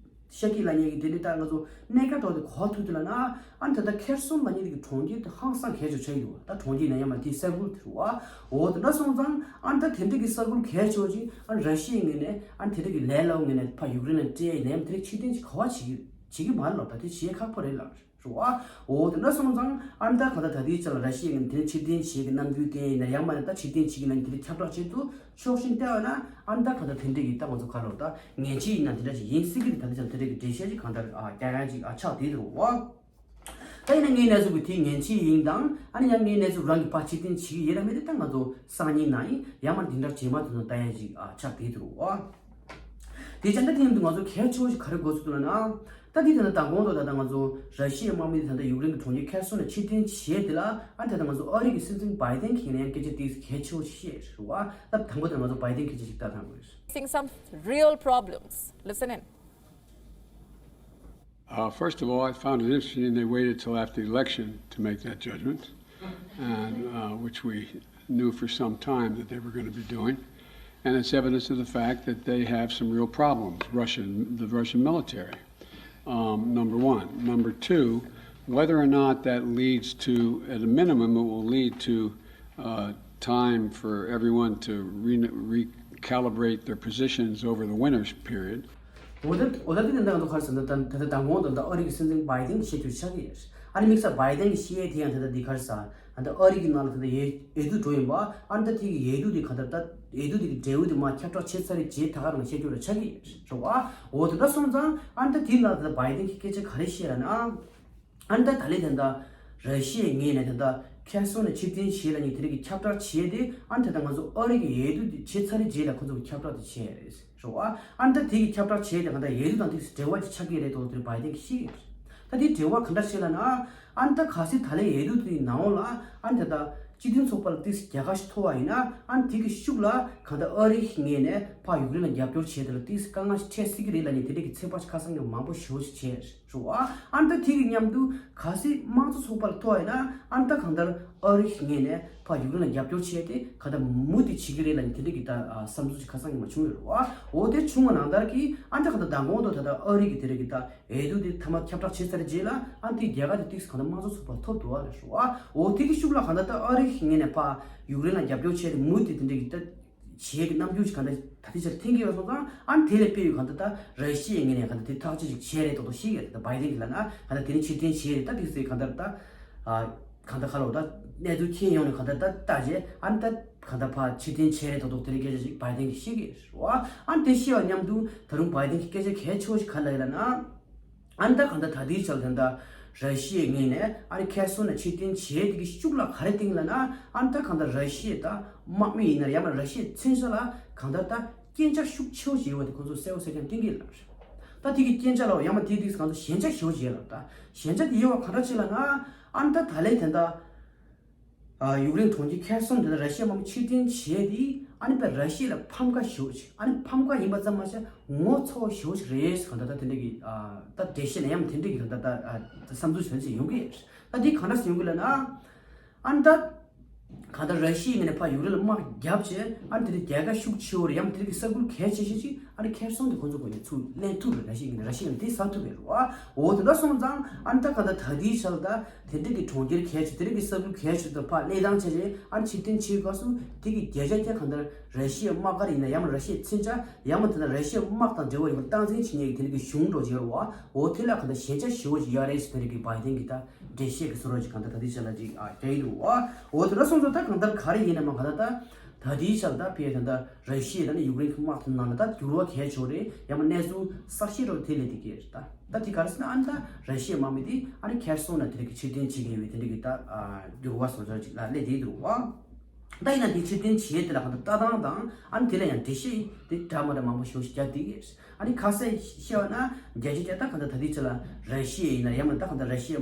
ཤ་ཀི་ལ་ཉེ་གི་དེ་འདྲ་ད་ང་ཚོ་གནད་འགག་ཐོག་དེ་གོ་ཐུབ་དེ་ལ་ན། ཨ་ནི་ད་ལྟ་ཁེར་སོང་ལ་ཉེ་གི་གྲོང་ཁྱེར་དེ་ཧང་སང་གལ་ཆེ་ཆགས་ཡོད་ད། གྲོང་ཁྱེར་ན་ཡང་མ་དེའི་ས་ཁུལ་དེ་རུ་བ། འོ་དེ་འདྲ་སོང་ཙང་ཨ་ནི་ད་དེ་འདྲ་གི་ས་ཁུལ་གལ་ཆེ་ཅིག་ཨ་ནི་ར་ཤི་ཡའི་ངོས་ནས་ཨ་ནི་དེ་འདྲ་གི་ལས་སླ་བོ་ངོས་ནས་ཕ་ཡུཀ་རེན་ལ་སྤྲད་ནས་དེ་འདྲ་ཕྱིར་འཐེན་ཅིག་ག་བ་བྱེད་ཀྱི་བྱེད་ཀྱི་མ་རེད་ལབ། ད་དེ་བྱེད་ཁག་པོ་རེད་ལབ་རུ་བ། འོ་དེ་འདྲ་སོང་ཙང་ཨ་ནི་ད་ག་ད་ད་དེའི་ཆ་ལ་ར་ཤི་ཡའི་ངོས་ནས་དེ་འདྲ་ཕྱིར་འཐེན་བྱེད་ཀྱི་རྣམ་འགྱུར་བསྟན་ཡིན་ན་ཡང་མ་ནས་ད་ཕྱིར་འཐེན་བྱེད་ཀྱི་ན་དེ་འདྲ་ཁྱབ་བསྒྲགས་བྱེད་དུ། ཕྱོགས་ཤིག་བལྟས་པ་ན་ཨ་ནི་ད་གང་ལྟར་དེ་འདྲ་གི་ད་ང་ཚོ་ག་རེ་ལབ་ད་ངན་ཇུས་ཡིན་ན་དེ་འདྲ་ཞིག་ཡིན་སྲིད་ཀྱི་རེད། ད་དེ་ཚོ་དེ་འདྲ་གི་འགྲེལ་བཤད་ཅིག་གང་ལྟར་ཨ་རྒྱག་ཡ་ཅིག་ཨ་ཆགས་བསྡད་འདུག་བ། ད་ཡིན་ན་ངའི་གནས་ཚུལ་གི་དེ་ངན་ཇུས་ཡིན་དང་ཨ་ནི་ཡང་ངའི་གནས་ཚུལ་རང་གི་ཕར་ཕྱིར་འཐེན་བྱེད་ཀྱི་ཡོད་དམ་མེད་དེ་ད་ང་ཚོ་སང་ཉིན་ན་ཡིན་ཡང་མ་དེ་འདྲ་རྗེས་མ་དེ་ཚོ་ལྟ་ཡ་ཅིག་ཨ་ཆགས་བསྡད་འདུག་བ། དེ་ཅན་ད་དེ་ཡིན་དུས་ང་ཚོ་གལ་ཆེ་བོ་ཞིག་ག་རེ་དགོས་ཚུལ་འདུག་ལབ་ན། ད་དེ་ད་ལྟ་མདང་དགོང་དུ་ད་ལྟ་ང་ཚོ་ར་ཤི་ཡའི་དམག་མི་དེ་ད་ལྟ་ཡུཀ་རེན་གྱི་གྲོང་ཁྱེར་ཁེར་སོང་ནས་ཕྱིར་འཐེན་བྱས་དེ་ལ་ཨ་ད་ལྟ་ང་ཚོ་ཨ་རི་གི་སྲིད་འཛིན་བྷའི་ཌེན་གྱི་ངོས་ནས་སྐད་ཆ་དེ་གལ་ཆེ་བོ་ཞིག་བཤད་རེད་བ། ད་དང་པོ་དེ་ང་ཚོ་བྷའི་ཌེན་སྐད་ཆ་ཞིག་ལྟ་དང་དགོས་རེད། Facing some real problems. Listen in. Uh, first of all, I found it interesting they waited till after the election to make that judgment, and uh, which we knew for some time that they were going to be doing. And it's evidence of the fact that they have some real problems, Russian, the Russian military, um, number one. Number two, whether or not that leads to, at a minimum, it will lead to uh, time for everyone to re- recalibrate their positions over the winter period. འོ་ད་འོ་ད་དེ་ནི་ད་ང་ཚོ་ག་རེ་ཟེར་ན་ད་ད་ལྟ་མདང་དགོང་དུ་ད་ཨ་རི་གི་སྲིད་འཛིན་བྷའི་ཌེན་གྱིས་བཤད་རྒྱུ་ཆགས་ཀྱི་ཡོད། ཨ་ནི་དམིགས་བསལ་བྷའི་ཌེན་གྱིས་བཤད་ཡས་དེ་ཡང་ད་ལྟ་འདི་ག་རེ་ཟེར་ད་ལྟ་ཨ་རི་གི་ནང་ལ་ད་ལྟ་འོས་འོས་བསྡུ་འགྲོ་ཡིན་པ། ཨ་ནི་ད་དེ་གི་འོས་བསྡུ་དེ་ག་ད་ད་འོས་བསྡུ་དེ་གི་འབྲས་བུ་དེ་མར་ཁྱབ་བསྒྲགས་བྱས་ཚར་རེད་རྗེས་ད་ག་རང་བཤད་རྒྱུ་ར་ཆགས་ཀྱི་ཡོད་རེད་བ། འོ་དེ་འདྲ་སོང་ཙང་ཨ་ནི་ད་དེ་ལ་ད་ལྟ་བྷའི་ཌེན་གྱིས་སྐད་ཆ་ག་རེ་བཤད་ལབ་ན། ཨ་ནི་ད་ད་ལན་ད་ལྟ་ར་ཤི་ཡའི་ངོས་ནས་ད་ལྟ་ཁེར་སོང་ནས་ཕྱིར་འཐེན་བྱས་ལ་ནི་དེ་རིགས་ཀྱི་ཁྱབ་བསྒྲགས་བྱས་ཏེ་ཨ་ནི་ད་ལྟ་ང་ཚོ་ཨ་རི་གི་འོས་བསྡུ་དེ་བྱས་ཚར་རེད་རྗེས་ལ་ཁོ་ཚོ་གི་ཁྱབ་བསྒྲགས་དེ་བྱས་རེད་རོ། ཨ་ནི་ད་དེ་གི་ཁྱབ་བསྒྲགས་བྱས་ཏེ་གང་ལྟར་འོས་བསྡུ་དང་དེ་འབྲེལ་བ་ཅིག་ཆགས་ཀྱི་རེད་དོ་དེ་བྷའི་ཌེན་གྱིས་བཤད་ཀྱི་རེད། ད་དེ་འབྲེལ་བ་གང་འདྲ་བྱས་ལབ་ན། ཨ་ནི་ད་གལ་སྲིད་ད་ལན་འོས་བསྡུ་དེའི་ནང་ལ་ཨ་ནི་ད་ལྟ་སྤྱི་མཐུན་ཚོགས་པ་ལ་ཏོག་ཙམ་རྒྱལ་ཁ་ཞིག་ཐོབ་པ་ཡིན་ན་ཨ་ནི་དེ་གི་ཤུགས་ལ་གང་ལྟར་ཨ་རི་གི་ངོས་ནས་ཕར་ཡུཀ་རེན་ལ་རྒྱབ་སྐྱོར་བྱས་དེ་ལ་ཏོག་ཙམ་དཀའ་ངལ་ཞིག་འཕྲད་སྲིད་ཀྱི་རེད་ལབ་ནས་དེ་འདྲ་གི་ཚོད་དཔག་ཅིག་ཁ་སང་ནས་མང་པོ་ཞེ་པོ་ཞིག་བྱས་རེད། རེད་བ། ཨ་ནི་ད་དེ་གི་མཉམ་དུ་གལ་སྲིད་དམངས་གཙོ་ཚོགས་པ་ལ་ཐོབ་པ་ཡིན་ན་ཨ་ནི་ད་གང་ལྟར་ཨ་རི་གི་ངོས་ནས་ཕར་ཡུཀ་རེན་ལ་རྒྱབ་སྐྱོར་བྱས་ཏེ་གང་ལྟར་མུ་མཐུད་བྱེད་ཀྱི་རེད་ལབ་ནས་དེ་འདྲ་གི་ད་བསམ་ཚུལ་ཅིག་ཁ་སང་ཉི་མ་བྱུང་ཡོད་རེད་བ། འོ་དེ་བྱུང་བ་ནང་ལྟར་གྱི་ཨ་ནི་ད་གང་ལྟར་མདང་དགོང་དུ་ད་ལྟ་ཨ་རི་གི་དེ་འདྲ་གི་ད་འོས་བསྡུ་དེ་མཐའ་མ་ཁྱབ་བསྒྲགས་བྱས་ཚར་རྗེས་ལ་ཨ་ནི་དེ་རྒྱལ་ཁ་དེ་ཏོག་ཙམ་གང་ལྟར་དམངས་གཙོ་ཚོགས་པ་ལ་ཐོབ་འདུག་བ་ལབ་རེད་བ། འོ་དེ་གི་ཤུགས་ལ་གང་ལྟར་ད་ཨ་རི་གི་ངོས་ནས་ཕར་ཡུཀ་རེན་ལ་རྒྱབ་སྐྱོར་བྱས་ཏེ་མུ་མཐུད་དེ་འདྲ་གི་ད། བྱེད་ཀྱི་རྣམ་འགྱུར་ཞིག་གང་ལྟར་ད་ལྟའི་ཆར་འཐེན་གྱི་ཡོད་སོང་ཙང་ཨ་ནི་དེ་ལས་དཔེ་ཡོད་གང་ལྟར་ད་ར་ཤི་ཡའི་ངོས་ནས་གང་ལྟར་དེ་ཐག་གཅོད་ཅིག་བྱས་རེད་མདོག་མདོག་ཤེས་ཀྱི་རེད། ད་བྷའི་ཌེན་གྱིས་ལབ་ན་གང་ལྟར་དེ་ནི་ཕྱིར་འཐེན་བྱས་རེད། ད་དེ་ཚོས་གང་ལྟར་ད་གང་ལྟར་ག་ལ་འོ་ད་གནས་ཚུལ་མཁྱེན་ཡོང་ནས་གང་ལྟར་ད་ལྟ་རྗེས་ཨ་ནི་ད་གང་ལྟར་ཕར་ཕྱིར་འཐེན་བྱས་རེད་མདོག་མདོག་དེ་རིགས་སྐད་ཆ་ཞིག་བྷའི་ཌེན་གྱིས་བཤད་ཀྱི་རེད་བ། ཨ་ནི་དེ་བཤད་པ་མཉམ་དུ་ད་རུང་བྷའི་ཌེན་གྱིས་སྐད་ཆ་གལ་ཆེ་བོ་ཞིག་ག་རེ་ལབ་ཡོད་ལབ་ན། ཨ་ནི་ད་གང་ལྟར་ད་ལྟའི་ཆར་ད་ལྟ་ར་ཤི་ཡའི་ངོས་ནས་ཨ་ནི་ཁེར་སོང་ནས་ཕྱིར་འཐེན་བྱས་དེ་གི་ཤུགས་ལ་ག་རེ་བཏིང་ལབ་ན། ཨ་ནི་ད་གང་ལྟར་ར་ཤི་ཡའི་ད་དམག་མི་ཡིན་ན་ཡང་ན་ར་ཤི་ཡའི་མཚོན་ཆ་ལ་གང་ལྟར་ད་རྐྱེན་ཆག་ཤུགས་ཆེ་བོ་ཞིག་ཡོད་པ་དེ་ཁོང་ཚོ་གསལ་པོ་གསལ་རྐྱང་བསྟན་གྱི་ལབ་རེད། ད་དེ་གི་རྐྱེན་ཆག་ལ་ཡང་ན་དེ་དུས་གང་ཚོ་ཞན་ཆ་ཞེ་པོ་ཞིག་ཡོད་ལབ། ད་ཞན་ཆ་དེ་ཡོད་པ་གང་འདྲ་ཅིག་ལབ་ན། ཨ་ནི་ད་ད་ལན་དེ་འདྲ། ཡུཀ་རེན་གྲོང་ཁྱེར་ཁེར་སོང་དེ་ལ་ར་ཤི་ཡ་དམག་མི་ཕྱིར་འཐེན་བྱས་ཏེ་ཨ་ནི་པས་ར་ཤི་ཡ་ལ་ཕམ་ཁ་ཞེ་པོ་ཅིག་ཨ་ནི་ཕམ་ཁ་ཡིན་པ་ཙམ་མ་ཟད་ངོ་ཚ་བོ་ཞེ་པོ་ཅིག་རེད་ཟེར་གང་ལྟར་ད་དེ་འདྲ་གི་ད་འགྲེལ་བཤད་ནས་ཡང་དེ་འདྲ་གི་གང་ལྟར་ད་བསམ་ཚུལ་བྱུང་ཅིག་ཡོང་གི་ཡོད། ད་འདི་གང་འདྲ་ཡོང་གི་ལབ་ན། ཨ་ནི་ད་གང་ལྟར་ར་ཤི་ཡའི་ངོས་ནས་ཕར་ཡུཀ་རེན་ལ་དམག་བརྒྱབ་བྱས་ཨ་ནི་དེ་འདྲ་རྒྱལ་ཁ་ཤུགས་ཆེ་བོ་རེད། ཡང་དེ་འདྲ་གི་ས་ཁུལ་གལ་ཆེ་ཤོས་ཅིག་ཨ་ནི་ཁེར་སོང་དེ་ཁོང་ཚོ་ངོས་ནས་ཚུར་ལེན་ཐུབ་རེད། ར་ཤི་ཡའི་ངོས་ནས་ར་ཤི་ཡ་ལ་དེ་ཟ་ཐུབ་རེད་རོ། འོ་དེ་འདྲ་སོང་ཙང་ཨ་ནི་ད་གང་ལྟར་ད་ལྟའི་ཆར་ད། དེ་འདྲ་གི་གྲོང་ཁྱེར་གལ་ཆེ་དེ་འདྲ་གི་ས་ཁུལ་གལ་ཆེ་དུ་ཕར་གནས་སྟངས་བྱས་རྗེས་ཨ་ནི་ཕྱིར་འཐེན་བྱེད་སྐབས་སུ་དེ་གི་བརྒྱ་ཆ་བརྒྱ་གང་ལྟར་ར་ཤི་ཡའི་དམག་སྒར་ཡིན་ན་ཡང་ན་ར་ཤི་ཡའི་མཚོན་ཆ་ཡང་མ་དེ་ན་ར་ཤི་ཡའི་དམག་དང་འབྲེལ་བ་ཡོད་པར་སྟངས་འཛིན་བྱེད་མཁན་གྱི་དེ་འདྲ་གི་གཞུང་འགྲོ་བྱེད་རོ། འོ་དེ་ལ་གང་ལྟར་ཞན་ཆ་ཞེ་པོ་ཅིག་ཡོད་རེད་ཟེར་དེ་འདྲ་གི་བྷའི་ཌེན་གྱི་ད་འགྲེལ་བཤད་ཀྱི་བཟོ་འདྲ་ཅིག་གང་ལྟར་ད་ལྟའི་ཆ་ལ་ཅིག་ཨ་རྒྱག་གི་འདུག་འོ་དེ་འདྲ་སོང་ཙང་ད་གང་ལྟར་ག་རེ་ཡིན་ན་མ་གང་ལྟར་ད། ད་ལྟའི་ཆར་ད་ཕེ་ད་ད་ར་ཤི་ཡ་དང་ནི་ཡུཀ་རེན་གྱི་དམག་དེ་ནང་ལ་ད་འགྱུར་བ་གལ་ཆེ་བ་རེད། ཡང་མ་གནས་ཚུལ་གསར་ཤོས་རོ་དེ་ལས་དེ་གས་རེད། ད་ད་དེ་ག་རེ་ཟེར་ན་ཨ་ནི་ད་ར་ཤི་ཡའི་དམག་མི་དེ་ཨ་ནི་ཁེར་སོང་ན་དེ་རིགས་ཀྱི་ཕྱིར་འཐེན་བྱེད་ཀྱི་ཡོད་པའི་དེ་འདྲ་གི་ད་འགྱུར་བ་བཟོ་འདྲ་ཅིག་ལ་སླེབས་བསྡད་འདུག་བ། ད་ཡིན་ན་དེ་ཕྱིར་འཐེན་བྱེད་དེ་ལ་གང་ལྟར་ལྟ་སྟངས་དང་ཨ་ནི་དེ་ལ་ཡང་འགྲེལ་བཤད་དེ་འདྲ་མ་འདྲ་མང་པོ་ཞེ་པོ་ཞིག་རྒྱག་བསྡད་ཀྱི་རེད། ཨ་ནི་ཁ་གསལ་བཤད་པ་ན་བརྒྱ་ཆ་བརྒྱ་ད་གང་ལྟར་ད་ལྟའི་ཆ་ལ་ར་ཤི་ཡ་ཡིན་ན་ཡང་མ་ད་གང་ལྟར་ར་ཤི་ཡ་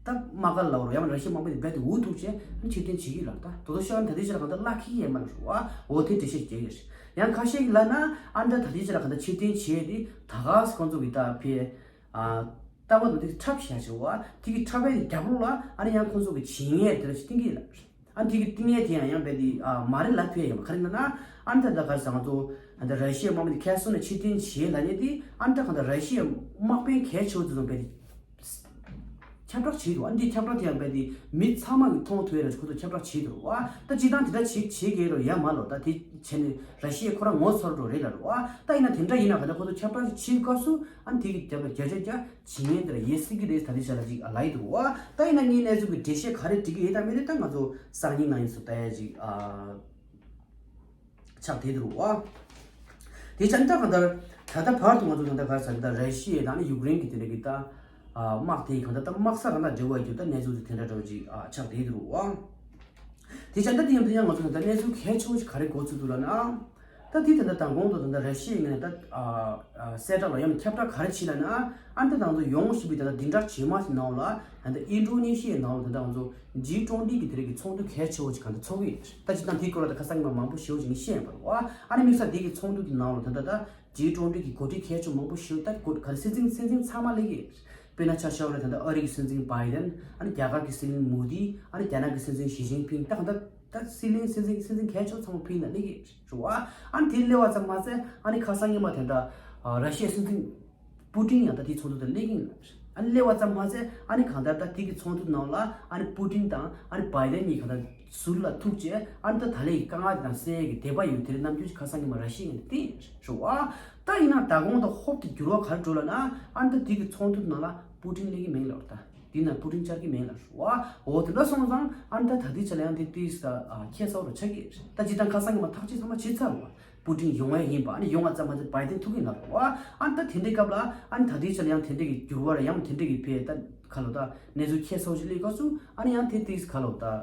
ད་དམག་སྒར་ལ་བར་ཡང་མ་ར་ཤི་ཡ་དམག་མི་དེ་རྦད་དེ་འུ་ཐུག་བྱས་ཨ་ནི་ཕྱིར་འཐེན་བྱེད་ཀྱི་ལ་ད་དོ་དོ་ཤོར་ན་ད་ལྟའི་ཆ་ལ་གང་ལྟར་བརླག་གི་ཡས་མ་ལ་རུ་བ་འོ་དེ་འགྲེལ་བཤད་བྱེད་ཀྱི་རེད། ཡང་ཁ་ཤས་ཀྱི་ལ་ན་ཨ་ནི་ད་ད་ལྟའི་ཆ་ལ་གང་ལྟར་ཕྱིར་འཐེན་བྱས་ཏེ་ད་ག་སེ་ཁོང་ཚོ་གི་ད་ཕེ་ཨ། ལྟ་བ་དང་དེ་འཁྲབ་བཞག་བྱས་བ། དེ་གི་འཁྲབ་པའི་རྒྱབ་ལོགས་ལ་ཨ་ནི་ཡང་ཁོང་ཚོ་གི་བྱེད་ངན་དེ་འདྲ་ཞིག་བཏིང་གི་ཡོད་ལ། ཨ་ནི་དེ་གི་བཏིང་ངན་དེ་ཡང་ཡང་རྦད་དེ་ཨ་མ་རེད་ལབ་ཐུབ་ཡ་ཡོད་མ་རེད། ག་རེ་ལབ་ན་ཨ་ནི་ད་ལྟ་ག་རེ་ཟེར་ང་ཚོ་ཨ་ནི་ར་ཤི་ཡའི་དམག་མི་དེ་ཁེར་སོང་ནས་ཕྱིར་འཐེན་བྱེད་ལབ་ནས་དེ་ཨ་ནི་ད་གང་ལྟར་ར་ཤི་ཡའི་དམག་དཔོན་གལ་ཆེ་བོ་དེ་ཚོ་རྦད་དེ་ཁྱབ་བསྒྲགས་བྱེད་འདུག་ཨ་ནི་དེ་ཁྱབ་བསྒྲགས་དེ་ཡང་རྦད་དེ་མི་ཚང་མ་གིས་མཐོང་ཐུབ་ཡ་ལ་ཁོ་ཚོ་ཁྱབ་བསྒྲགས་བྱེད་འདུག་བ། ད་སྤྱིར་བཏང་དེ་འདྲ་བྱེད་བྱེད་དགོས་རོ་ཡ་མ་ལོ། ད་དེ་བྱས་ནས་ར་ཤི་ཡ་ཁོ་རང་ངོ་ཚ་རུ་འགྲོ་རེད་ལབ་རོ་བ། ད་ཡིན་ན་དེ་འདྲ་ཡིན་ན་ག་ད་ཁོ་ཚོ་ཁྱབ་བསྒྲགས་བྱེད་སྐབས་སུ་ཨ་ནི་དེ་གི་རྒྱབ་ལ་བརྒྱ་ཆ་བརྒྱ། བྱེད་ངན་དེ་ལ་ཡེ་སྲིད་ཀྱི་རེད། ད་ལྟའི་ཆ་ལ་ཅིག་ལབ་ཡི་འདུག་བ། ད་ཡིན་ན་ངའི་གནས་ཚུལ་གྱི་འགྲེལ་བཤད་ག་རེ་འགྲིག་གི་ཡོད་དམ་མེད་དེ་ད་ང་ཚོ་སང་ཉིན་ནང་ཡིན་སུ་ལྟ་ཡ་ཅིག་ཨ་ཆགས་བསྡད་འདུག་བ། དེ་ཆ་ནི་ད་གང་ལྟར་ད་ལྟ་བར་དུ་ང་ཚོ་ད་ལྟ་ག་རེ་ཟེར་ད་ར་ཤི་ཡ་དང་ནི་ཡུཀ་རེན་གྱི་དེ་འདྲ་གི་ད་ཨ་དམག་དེ་གང་ལྟར་ད་དམག་ས་རང་དང་འབྲེལ་བ་ཡོད་ད་གནས་ཚུལ་དེ་དེ་འདྲ་འདྲ་བོ་ཅིག་ཨ་ཆགས་བསྡད་འདུག་བ། དེ་ཆ་ནི་ད་དེ་ཡིན་དུས་ཡང་ང་ཚོ་ད་ལྟ་གནས་ཚུལ་གལ་ཆེ་བོ་ཞིག་ག་རེ་གོ་ཚུལ་འདུག་ལབ་ན། ད་དེ་ད་ལྟ་མདང་དགོང་དུ་ད་ལྟ་ར་ཤི་ཡའི་ངོས་ནས་ད་ཨ་ཨ་གསལ་བསྒྲགས་ལ་ཡང་ཁྱབ་བསྒྲགས་ག་རེ་བྱས་ལབ་ན། ཨ་ནི་ད་ང་ཚོ་ཡོང་བཞིན་པའི་ད་ལྟ་བདུན་ཕྲག་རྗེས་མ་ཞིག་ནང་ལ་ད་ལྟ་ཨིན་ཌོ་ནེ་ཤི་ཡའི་ནང་ལ་ད་ལྟ་ང་ཚོ་ཇི་ཊུ་ཝེན་ཊི་གི་དེ་རིགས་ཀྱི་ཚོགས་འདུ་གལ་ཆེ་བོ་ཞིག་ག་འདྲ་ཚོགས་ཀྱི་ཡོད། ད་སྤྱིར་བཏང་དེའི་སྐོར་ལ་ད་ཁ་སང་ཉི་མ་མང་པོ་ཞེ་པོ་ཞིག་ངས་བཤད་ཡོད་པ་རེད་བ། ཨ་ནི་དམིགས་བསལ་དེ་གི་ཚོགས་འདུ་དེ་ནང་ལ་ད་ལྟ་ད་ཇི་ཊུ་ཝེན་ཊི་གི་འགོ་ཁྲིད་གལ་ཆེ་མང་པོ་ཞིག་ད་གོ་ག་རེ་སྲིད་འཛིན་སྲིད་འཛིན་ཚང་མ་སླེབས་ཀྱི་ཡོད། དཔེར་ན་ཆ་བཞག་པ་ན་ད་ལྟ་ཨ་རི་གི་སྲིད་འཛིན་བྷའི་ཌེན། ཨ་ནི་རྒྱ་གར་གྱི་སྲིད་བློན་མོ་དི། ཨ་ནི་རྒྱ་ནག་གི་སྲིད་བློན་ཞི་ཅིན་ཕིང་། ད་གང་ལྟར་ད་སྲིད་བློན་སྲིད་འཛིན་སྲིད་འཛིན་གལ་ཆེ་ཚང་མ་ཕིང་ལ་སླེབས་ཀྱི་རེད་བ། ཨ་ནི་དེ་སླེབས་པ་ཙམ་མ་ཟད་ཨ་ནི་ཁ་སང་ཉི་མ་དེ་འདྲ་ཨ་ར་ཤི་ཡའི་སྲིད་འཛིན་པུ་ཏིན་ཡང་ད་དེའི་ཚོགས་འདུ་དེ་སླེབས་ཀྱི་ཡིན་ལབ་རེད། ཨ་ནི་སླེབས་པ་ཙམ་མ་ཟད་ཨ་ནི་གང་ལྟར་ད་དེ་གི་ཚོགས་འདུ་ནང་ལ་ཨ་ནི་པུ་ཏིན་དང་ཨ་ནི་བྷའི་ཌེན་གཉིས་གང་ལྟར་ཟུར་ལ་ཐུག་བྱས་ཨ་ནི་ད་ད་ལན་གྱི་དཀའ་ངལ་དེ་དང་སེལ་ཡས་ཀྱི་དད་པ་ཡོད་དེ་རིགས་རྣམ་འགྱུར་ཞིག་ཁ་སང་ཉི་མ་ར་ཤི་ཡ་ངོས་ནས་བསྟན་ཡོད་རེད་བ། ད་ཡིན་ན་ད་དགོང་ད་ཧོབ་ཏེ་འགྱུར་བ་ག་རེ་འགྲོ་ལབ་ན། ཨ་ནི་ད་དེ་གི་ཚོགས་འདུ་ནང་ལ་པུ་ཏིན་སླེབས་ཀྱི་མིན་ལབ་རེད། ད་དེ་ན་པུ་ཏིན་བཅར་གྱི་མིན་ལབ་རེད་བ། འོ་དེ་འདྲ་སོང་ཙང་ཨ་ནི་ད་ད་ལྟའི་ཆ་ལ་ཡང་དེ་ཏོག་ཙམ་ད་ཁྱད་མཚར་པོ་ཆགས་ཀྱི་རེད། ད་ཇི་ལྟར་ཁ་སང་ཉི་མ་ཐག་གཅོད་ཚང་མ་བྱས་ཚར་བ། པུ་ཏིན་ཡོང་ཡ་ཡིན་པ། ཨ་ནི་ཡོང་བ་ཙམ་མ་ཟད་བྷའི་ཌེན་ཐུག་གི་ཡིན་ལབ་རེད་བ། ཨ་ནི་ད་དེ་འདྲའི་སྐབས་ལ་ཨ་ནི་ད་ལྟའི་ཆ་ལ་ཡང་དེ་འདྲའི་གི་འགྱུར་བ་ར་ཡང་དེ་འདྲའི་གི་ཕེ་ད་ག་ལོ་ད་གནས་ཚུལ་ཁྱད་མཚར་པོ་ཞིག་སླེབས་སྐབས་སུ་ཨ་ནི་ཡང་དེ་ཏོག་ཙམ་ག་ལོ་ད་ཨ་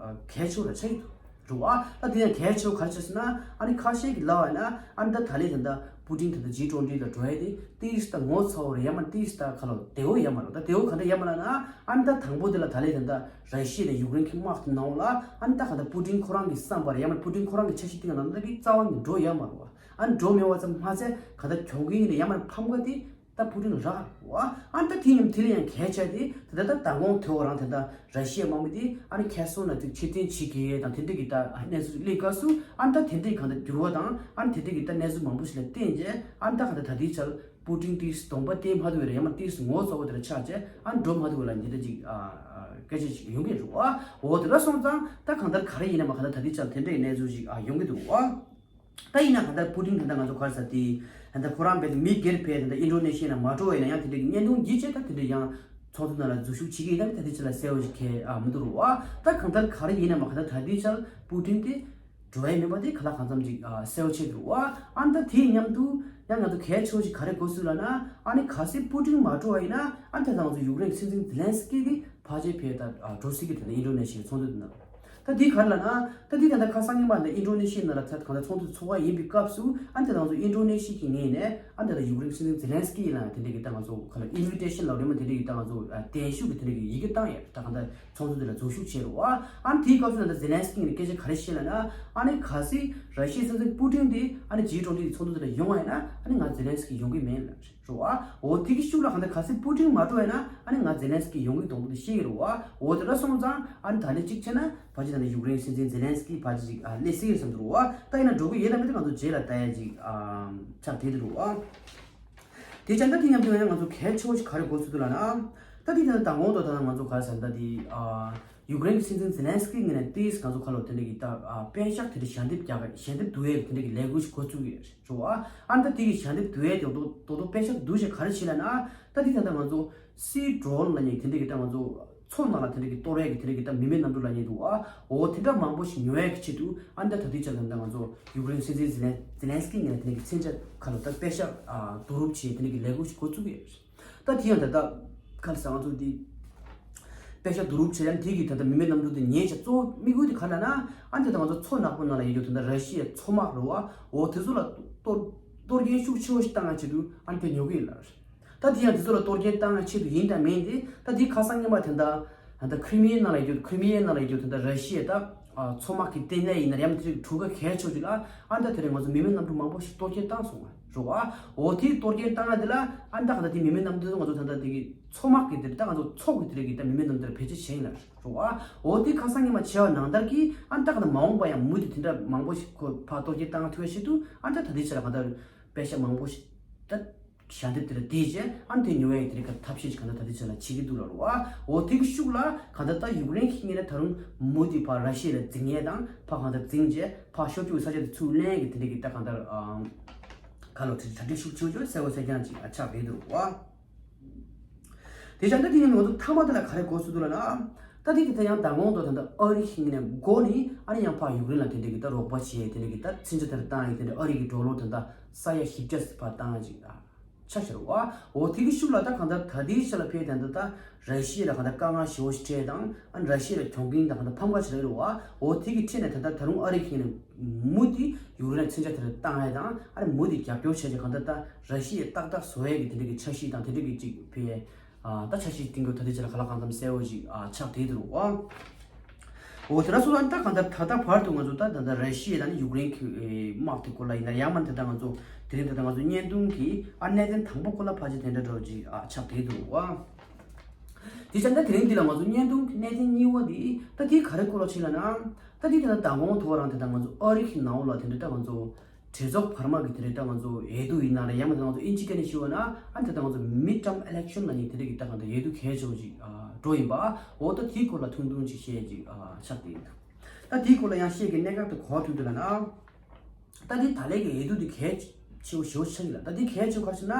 ཨ་གལ་ཆེ་བོ་ར་ཆགས་ཀྱི་འདུག་རུ་བ། ད་དེ་ཡང་གལ་ཆེ་བོ་ག་རེ་ཆགས་ཟེར་ན། ཨ་ནི་ཁ་ཤས་ཀྱིས་ལབ་པ་ན་ཨ་ནི་ད་ད་ལན་ད་ལྟ་པུ་ཏིན་ད་ལྟ་ཇི་ཊུ་ཝེན་ཊི་ལ་འགྲོ་ཡ་དེ་ཏིས་ད་ངོ་ཚ་བོ་རེད་ཡ་མ་ཏིས་ད་ག་ལོ་བདེ་བོ་ཡ་མ་རོ། ད་བདེ་བོ་ག་འདྲ་ཡ་མ་ལབ་ན། ཨ་ནི་ད་དང་པོ་དེ་ལ་ད་ལན་ད་ལྟ་ར་ཤི་ཡ་དང་ཡུཀ་རེན་གྱི་དམག་དེ་ནང་ལ་ཨ་ནི་ད་ག་ད་པུ་ཏིན་ཁོ་རང་གི་བསམ་པར་ཡ་མ་པུ་ཏིན་ཁོ་རང་གི་འཆར་གཞི་སྟེང་ལ་ད་གི་རྩ་བ་ནས་འགྲོ་ཡ་མ་རོ། ཨ་ནི་འགྲོ་མེད་པ་ཙམ་མ་ཟད་ག་ད་གྱོང་གུན་ཡིན་ན་ཡ་མ་ཕམ་ག་དེ། ད་པུ་ཏིན་རག་བ། ཨ་ནི་ད་དེ་མཉམ་དེ་ལ་ཡང་གལ་ཆེ་དེ་ད་ལྟ་ད་དགོང་ཐོས་པ་རང་དེ་ད་ར་ཤི་ཡའི་དམག་མི་དེ་ཨ་ནི་ཁེར་སོང་ན་དེ་ཕྱིར་འཐེན་བྱེད་ཀྱི་དང་དེ་འདྲ་གི་ད་གནས་ཚུལ་སླེབས་སྐབས་སུ་ཨ་ནི་ད་དེ་འདྲ་གི་གང་ལྟར་འགྱུར་བ་དང་ཨ་ནི་དེ་འདྲ་གི་ད་གནས་ཚུལ་མང་པོ་ཞིག་ལ་བརྟེན་རྗེས་ཨ་ནི་ད་གང་ལྟར་ད་ལྟའི་ཆར་པུ་ཏིན་ཏིས་གདོང་པ་བསྟན་མ་ཐུབ་པའི་རེད་ཡ་མ་ཏིས་ངོ་ཚ་བོ་དེ་ལ་ཆགས་རྗེས་ཨ་ནི་འགྲོ་མ་ཐུབ་པ་ལ་འདི་འདྲ་ཅིག་ཨ་ཨ་སྐད་ཆ་ཞིག་ཡོང་གི་རེད་བ། འོ་དེ་འདྲ་སོང་ཙང་ད་གང་ལྟར་ག་རེ་ཡིན་ན་མ་གང་ལྟར་ད་ལྟའི་ཆར་དེ་འདྲའི་གནས་ཚུལ་ཞིག་ཨ་ཡོང་གི་འདུག་བ། ད་ཡིན་ན་གང་ལྟར་པུ་ཏིན་གང་ལྟར་ང་ཚོ་ག་རེ་ཟེར་དེ། གང་ལྟར་ཁོ་རང་རྦད་དེ་མི་སྒེར་བས་གང་ལྟར་ཨིན་ཌོ་ནེ་ཤི་ཡ་ནང་མ་འགྲོ་བ་ཡིན་ན་ཡང་དེ་འདྲའི་བརྙན་ཐུང་བརྒྱུད་བྱས་ད་དེ་འདྲའི་ཡང་ཚོགས་འདུ་ནང་ལ་འཛུལ་ཞུགས་བྱེད་ཀྱི་ཡིན་ན་ད་དེ་ཆ་ལ་གསལ་བོ་ཞིག་གས་ཨ་མི་འདུག་རུ་བ། ད་གང་ལྟར་ག་རེ་ཡིན་ན་མ་གང་ལྟར་ད་དེ་ཆར་པུ་ཏིན་དེ་འགྲོ་ཡ་མེད་པ་དེ་ག་ལ་གང་འཚམ་ཅིག་ཨ་གསལ་བོ་ཆགས་འདུག་རུ་བ། ཨ་ནི་ད་དེའི་མཉམ་དུ་ཡང་ང་ཚོ་གལ་ཆེ་བོ་ཞིག་ག་རེ་གོ་སྲིད་ལབ་ན། ཨ་ནི་གལ་སྲིད་པུ་ཏིན་མ་འགྲོ་བ་ཡིན་ན་ཨ་ནི་ད་ང་ཚོ་ཡུཀ་རེན་གྱི་སྲིད་འཛིན་ཛེ་ལན་སི་ཀི་དེ་ཕལ་ཆེར་ཕེ་ད་འགྲོ་སྲིད་ཀྱི་དེ་ནི་ཨིན་ཌོ་ནེ་ཤི་ཡའི་ཚོགས་འདུ་དེ་ནང་། ད་འདི་ག་རེ་ལབ་ན། ད་འདི་ད་ལྟ་ཁ་སང་ཉིན་མ་ད་ཨིན་ཌོ་ནེ་ཤི་ཡའི་ནང་ལ་ད་གང་ལྟར་ཚོགས་འདུ་ཚོགས་པ་ཡིན་པའི་སྐབས་སུ་ཨ་ནི་ད་ང་ཚོ་ཨིན་ཌོ་ནེ་ཤི་ཡའི་ངོས་ནས་ཨ་ནི་ད་ལྟ་ཡུཀ་རེན་སྲིད་འཛིན་ཛེ་ལན་སི་ཀི་ལ་དེ་འདྲ་གི་ད་ང་ཚོ་ག་ལ་ཨིན་ཝི་ཊེ་ཤན་ལབ་རེད་མ་དེ་འདྲ་གི་ད་ང་ཚོ་གདན་ཞུ་གི་དེ་འདྲ་གི་ཡི་གེ་བཏང་ཡོད། ད་གང་ལྟར་ཚོགས་འདུ་དེ་ལ་འཛུལ་ཞུགས་བྱས་རེད་བ། ཨ་ནི་དེའི་སྐབས་སུ་ད་ལྟ་ཛེ་ལན་སི་ཀི་ནས་སྐད་ཆ་ག་རེ་བཤད་ལབ་ན། ཨ་ནི་གལ་སྲིད་ར་ཤི་ཡའི་སྲིད་འཛིན་པུ་ཏིན་དེ་ཨ་ནི་ཇི་ཊུ་ཝེན་ཊི་གི་ཚོགས་འདུ་དེ་ལ་ཡོང་བ་ཡིན་ན་ཨ་ནི་ང་ཛེ་ལན་སི་ཀི་ཡོང་གི་མིན་ལབ་རེད། རེད་བ། འོ་དེ་གི་ཤུགས་ལ་གང་ལྟར་གལ་སྲིད་པུ་ཏིན་མ་འགྲོ་བས་ན་ཨ་ནི་ང་ཛེ་ལན་སི་ཀི་ཡོང་གི་གདོང་པོ་དེ་ཤེས་ཀྱི་རེད་བ། འོ་དེ་འདྲ་སོང་ཙང་ཨ་ནི་ད་ནི་གཅིག་བྱས་ན་ཕལ་ཆེར་ད་ནི་ཡུཀ་རེན་སྲིད་འཛིན་ཛེ་ལན་སི་ཀི་ཕལ་ཆེར་ཅིག་ཨ་སླེབས་སྲིད་ཀྱི་བསམ་གྱི་རེད་བ། ད་ཡིན་ན་འགྲོ་གི་ཡོད་ན་མེད་ད་ང་ཚོ་རྗེས་ལ་ལྟ་ཡ་ཅིག་ཨ་ཆགས་བསྡད་ཀྱི་རེད་བ། དེ་བྱས་ད་དེ་མཉམ་དུ་ཡང་ང་ཚོ་གལ་ཆེ་བོ་ཞིག་ག་རེ་གོ་ཚུལ་འདུག་ལབ་ན། ད་དེ་ད་ལྟ་དང་པོ་དང་ད་ལྟ་ང་ཚོ་ག་རེ་ཟེར་ད་དེ་ཨ། ཡུཀ་རེན་གྱི་སྲིད་འཛིན་ཛེ་ལན་སི་ཀི་ངོས་ནས་ཏིས་ང་ཚོ་ཁ་ལོ་དེ་འདྲ་གི་ད་ཨ་པན་ཤག་དེ་འདྲ་ཞལ་འདེབས་རྒྱག་གི་ཞལ་འདེབས་བསྡུ་ཡས་དེ་འདྲ་གི་ལས་འགུལ་ཞིག་འགོ་བཙུགས་ཡོད་རེད་བ། ཨ་ནི་ད་དེ་གི་ཞལ་འདེབས་བསྡུ་ཡས་དེ་རྡོག་རྡོག་རྡོག་པན་ཤག་བསྡུ་བྱས་ག་རེ་བྱས་ལབ་ན། ད་དེ་ད་ལྟ་ང་ཚོ་སི་ཌོ་རོན་ལབ་མཁན་དེ་འདྲ་གི་ད་ང་ཚོ་ མཚོ་ནང་ལ་དེ་འདྲ་གི་གཏོར་ཡས་ཀྱི་དེ་འདྲ་གི་ད་མི་མེད་གནམ་གྲུ་ལབ་མཁན་འདུག་ཨ། འོ་དེ་འདྲ་མང་པོ་ཞིག་ཉོ་ཡས་ཀྱི་ཆེད་དུ་ཨ་ནི་ད་ད་ལྟའི་ཆར་ལ་ད་ང་ཚོ་ཡུཀ་རེན་སྲིད་འཛིན་ཛེ་ལན་ཛེ་ལན་སི་ཀི་ངོས་ནས་དེ་འདྲ་གི་མཚོན་ཆ་ཁ་ལོ་ད་པེ་ཤ་ཨ་བསྡུ་རུབ་བྱས་དེ་འདྲ་གི་ལས་འགུལ་ཞིག་འགོ་བཙུགས་ཡོད། ད་དེ་ཡང་ད་ལྟ་ཁ་ལ་ས་ང་ཚོ་འདི་པེ་ཤ་བསྡུ་རུབ་བྱས་ཡང་དེ་གི་ད་ལྟ་མི་མེད་གནམ་གྲུ་དེ་ཉེ་ཆ་གཙོ་བོ་དམིགས་ཡུལ་དེ་ག་ལ་ན་ཨ་ནི་ད་ལྟ་ང་ཚོ་མཚོ་ནག་པོ་ནང་ལ་ཡོད་རྒྱུ་ད་ལྟ་ར་ཤི་ཡའི་མཚོ་དམག་རེད་བ། འོ་དེ་ཚོ་ལ་གཏོར་གཏོར་སྐྱོན་ཤུགས་ཆེ་བོ་ཞིག་བཏང་ཡ་ཆེད་དུ་ཨ་ནི་དེ་ཉོ་གི་ཡིན་ལ། ད་དེ་ཡང་དེ་ཚོ་ལ་གཏོར་སྐྱོན་བཏང་ཡ་ཆེད་དུ་ཡིན་དང་མིན་དེ་ད་དེ་ཁ་སང་ཉིན་མ་དེ་འདྲ་ད་ལྟ་ཁི་རི་མི་ཡའི་ནང་ལ་ཡོད་ཁི་རི་མི་ཡའི་ནང་ལ་ཡོད་དེ་འདྲ་ར་ཤི་ཡའི་ད་མཚོ་དམག་གི་ལྟེ་གནས་ཡིན་ན་ཡང་དེ་འདྲ་གྲུ་ཁ་གལ་ཆེ་བོ་ཅིག་ལ་ཨ་ནི་ད་དེ་རིང་ང་ཚོ་མི་མེད་གནམ་གྲུ་མང་པོ་ཞིག་གཏོར་སྐྱོན་བཏང་སོང་བ་རེད་བ། འོ་དེ་གཏོར་སྐྱོན་བཏང་ཡ་དེ་ལ་ཨ་ནི་ད་ག་ད་དེ་མི་མེད་གནམ་གྲུ་ང་ཚོ་ད་ལྟ་དེ་གི་མཚོ་དམག་གི་དེ་རེད། ད་ང་ཚོ་མཚོ་གི་དེ་རེད་གི་ད་མི་མེད་གནམ་གྲུ་དེ་བེད་སྤྱོད་བྱས་ཡིན་ལ་རེད་བ། འོ་དེ་ཁ་སང་ཉིན་མ་བྱས་པ་ནང་ལྟར་གྱི་ཨ་ནི་ད་ག་ད་མ་འོངས་པ་ཡང་མུ་མཐུད་དེ་འདྲ་མང་པོ་ཞིག་ཁོ་ཕར་གཏོར་སྐྱོན་བཏང་ཐུབ་པའི་ཆེད་དུ་ཨ་ནི་ད་ད་ལྟའི་ཆར་ལ་ག་ད་པེ་ཤ་མང་པོ་ཞིག་ད་ཞལ་འདེབས་དེ་ལ་བསྡད་རྗེས་ཨ་ནི་དེ་ཉོ་བའི་དེ་རིང་ག་ཐབས་ཤེས་ཤིག་ག་ད་ད་ལྟའི་ཆར་ལ་བྱེད་ཀྱི་འདུག་ལ་རེད་བ། འོ་དེ་གི་ཤུགས་ལ་ག་ད་ད་ཡུཀ་རེན་གྱི་ངོས་ནས་ད་རུང་མུ་མཐུད་ཕར་ར་ཤི་ཡ་ལ་འཛིང་ཡས་དང་ཕར་ག་ད་འཛིང་རྗེས་ཕར་ཤོར་རྒྱུ་གི་ས་ཆ་དེ་ཚུར་ལེན་ཡས་ཀྱི་དེ་འདྲ་གི་ད་ག་ད་ག་ལོ་དེ་གྲ་སྒྲིག་ཤུགས་ཆེ་བོ་བྱས་གསལ་པོ་གསལ་རྐྱང་ཅིག་ཆགས་བསྡད་འདུག་བ། དེ་བྱས་ད་དེ་ཡིན་ང་ཚོ་མཐའ་མ་དེ་ལ་ག་རེ་གོ་སྲོལ་འདུག་ལབ་ན། ད་དེ་གི་ད་ཡང་མདང་དགོང་དུ་ད་ལྟ་ཨ་རི་གི་ངོས་ནས་མགོ་ནས་ཨ་ནི་ཡང་ཕར་ཡུཀ་རེན་ལ་དེ་འདྲ་གི་ད་རོགས་པ་བྱས་དེ་འདྲ་གི་ད་མཚོན་ཆ་དེ་འདྲ་བཏང་ཡིན། དེ་འདྲ་ཨ་རི་གི་ཌོ་ལར་དེ་འདྲ་ས་ཡ་བཞི་བརྒྱ་ཙམ་ཕར་བཏང་ཅིག་ད་ཆ་བཞག་བ། འོ་དེ་གི་ཤུགས་ལ་ད་གང་ལྟར་ད་ལྟའི་ཆ་ལ་ཕེབས་དེ་འདྲ་ད་ར་ཤི་ཡ་ལ་གང་ལྟར་དཀའ་ངལ་ཞེ་པོ་ཞིག་འཕྲད་དང་ཨ་ནི་ར་ཤི་ཡ་ལ་གྱོང་གུན་དང་གང་ལྟར་ཕམ་ཁ་བྱེད་ཀྱི་རེད་བ། འོ་དེ་གི་ཁྲིད་ནས་ད་ལྟ་ད་རུང་ཨ་རི་གི་ངོས་ནས་མུ་མཐུད་ཡུཀ་རེན་ལ་མཚོན་ཆ་དེ་འདྲ་བཏང་ཡ་དང་ཨ་ནི་མུ་མཐུད་རྒྱབ་སྐྱོར་བྱས་ཀྱི་གང་ལྟར་ད་ར་ཤི་ཡ་ཏག་ཏག་བཟོ་ཡས་ཀྱི་དེ་འདྲ་གི་འཆར་གཞི་དང་དེ་འདྲ་གི་ཅིག་ཕེ་ཨ་ད་འཆར་གཞི་སྟེང་གི་ད་ལྟའི་ཆ་ལ་ག་ལ་གང་འཚམ་གསལ་བོ་ཞིག་ཨ་ཆགས་བསྡད་འདུག་ཨ། འོ་དེ་འདྲ་སོང་ཙང་ད་གང་ལྟར་ད་ལྟ་བར་དུ་ང་ཚོ་ད་ད་ལྟ་ར་ཤི་ཡ་དང་ནི་ཡུཀ་རེན་གྱི་དམག་དེ་སྐོར་ལ་ཡིན་ན་ཡང་མ་ད་ལྟ་ང་ཚོ་དེ་རིང་ད་ལྟ་ང་ཚོ་བརྙན་ཐུང་གི་ཨ་གནད་དོན་དང་པོ་སྐོར་ལ་ཕལ་ཆེར་དེ་འདྲ་འདྲ་བོ་ཅིག་ཨ་ཆགས་བསྡད་འདུག་ཨ། དེ་ཙང་ད་དེ་རིང་འདི་ལ་ང་ཚོ་བརྙན་ཐུང་གི་གནད་དོན་གཉིས་པ་འདི་ད་དེ་ག་རེ་སྐོར་ལ་ཕྱིན་ལབ་ན། ད་དེ་ད་ལྟ་མདང་དགོང་ཐོག་རང་དེ་ད་ང་ཚོ་ཨ་རི་གི་ནང་ལ་དེ་འདྲ་ད་ང་ཚོ་གྲོས་ཚོགས་བར་མ་གི་དེ་འདྲ་ད་ང་ཚོ་འོས་བསྡུ་ཡིན་ན་རེད་ཡང་མ་ད་ང་ཚོ་ཨིན་ཇི་སྐད་ནས་ཞུ་བ་ན་ཨ་ད་ད་ང་ཚོ་མིཌ་ཊརམ་ཨི་ལེག་ཤན་ལབ་མཁན་དེ་འདྲ་གི་ད་གང་ད་འོས་བསྡུ་གལ་ཆེ་བོ་ཅིག་འགྲོ་ཡིན་པ། འོ་ད་དེའི་སྐོར་ལ་ཐུང་ཐུང་ཅིག་བཤད་ཅིག་ཆགས་བསྡད་ཡིན། ད་དེའི་སྐོར་ལ་ཡང་བཤད་ཀྱི་གནད་འགག་དེ་ག་པར་ཐུག་འདུག་ལབ་ན། ད་དེ་ད་ལན་གྱི་འོས་བསྡུ་དེ་གལ་ཆེ་བོ་ཞེ་པོ་ཆགས་ཀྱི་ལ། ད་དེ་གལ་ཆེ་བོ་ག་རེ་ཟེར་ན།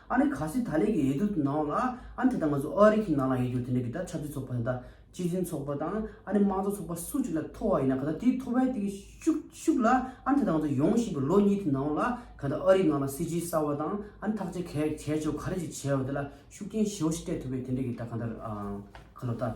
ཨ་ནི་གལ་སྲིད་ད་ལན་གྱི་འོས་བསྡུ་དེ་ནང་ལ་ཨ་ནི་ད་ལྟ་ང་ཚོ་ཨ་རི་གི་ནང་ལ་ཡོད་རྒྱུ་དེ་འདྲ་གི་ད་ཆབ་སྲིད་ཚོགས་པ་དང་སྤྱི་མཐུན་ཚོགས་པ་དང་ཨ་ནི་དམངས་གཙོ་ཚོགས་པ་སུ་གཅིག་ལ་ཐོབ་པ་ཡིན་ན་ག་ད་དེ་ཐོབ་པའི་དེ་གི་ཤུགས་ཤུགས་ལ་ཨ་ནི་ད་ལྟ་ང་ཚོ་ཡོང་བཞིན་པའི་ལོ་གཉིས་དེ་ནང་ལ་ག་ད་ཨ་རིའི་ནང་ལ་སྲིད་ཇུས་གསར་བ་དང་ཨ་ནི་ཐག་གཅོད་གལ་གལ་ཆེ་བོ་ག་རེ་ཅིག་བྱས་པ་དེ་ལ་ཤུགས་རྐྱེན་ཞེ་པོ་ཞིག་སྤྲད་ཐུབ་པའི་དེ་འདྲ་གི་ད་ག་ད་ག་ལ་ད།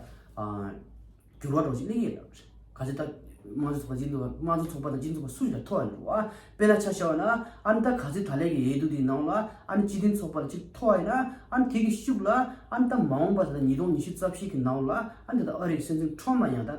འགྱུར་བ་འགྲོ་ཞིག་སླེབས་ཡོད་ལ། ག་ཚོད་ད་དམངས་གཙོ་ཚོགས་པ་སྤྱི་མཐུན་དམངས་གཙོ་ཚོགས་པ་དང་སྤྱི་མཐུན་ཚོགས་པ་སུ་ཞིག་ལ་ཐོབ་ཡོད་རེད་བ། དཔེར་ན་ཆ་བཞག་པ་ན་ཨ་ནི་ད་ག་ཚོད་ད་ལན་གྱི་འོས་བསྡུ་དེའི་ནང་ལ་ཨ་ནི་སྤྱི་མཐུན་ཚོགས་པ་ལ་གཅིག་ཐོབ་ཡོད་ན་ཨ་ནི་དེ་གི་ཤུགས་ལ་ཨ་ནི་ད་མ་འོངས་པ་ད་ལྟ་ཉིས་སྟོང་ཉི་ཤུ་རྩ་བཞི་གི་ནང་ལ་ཨ་ནི་ད་ལྟ་ཨ་རིའི་སྲིད་འཛིན་ཁྲོམ་ལ་ཡང་ད་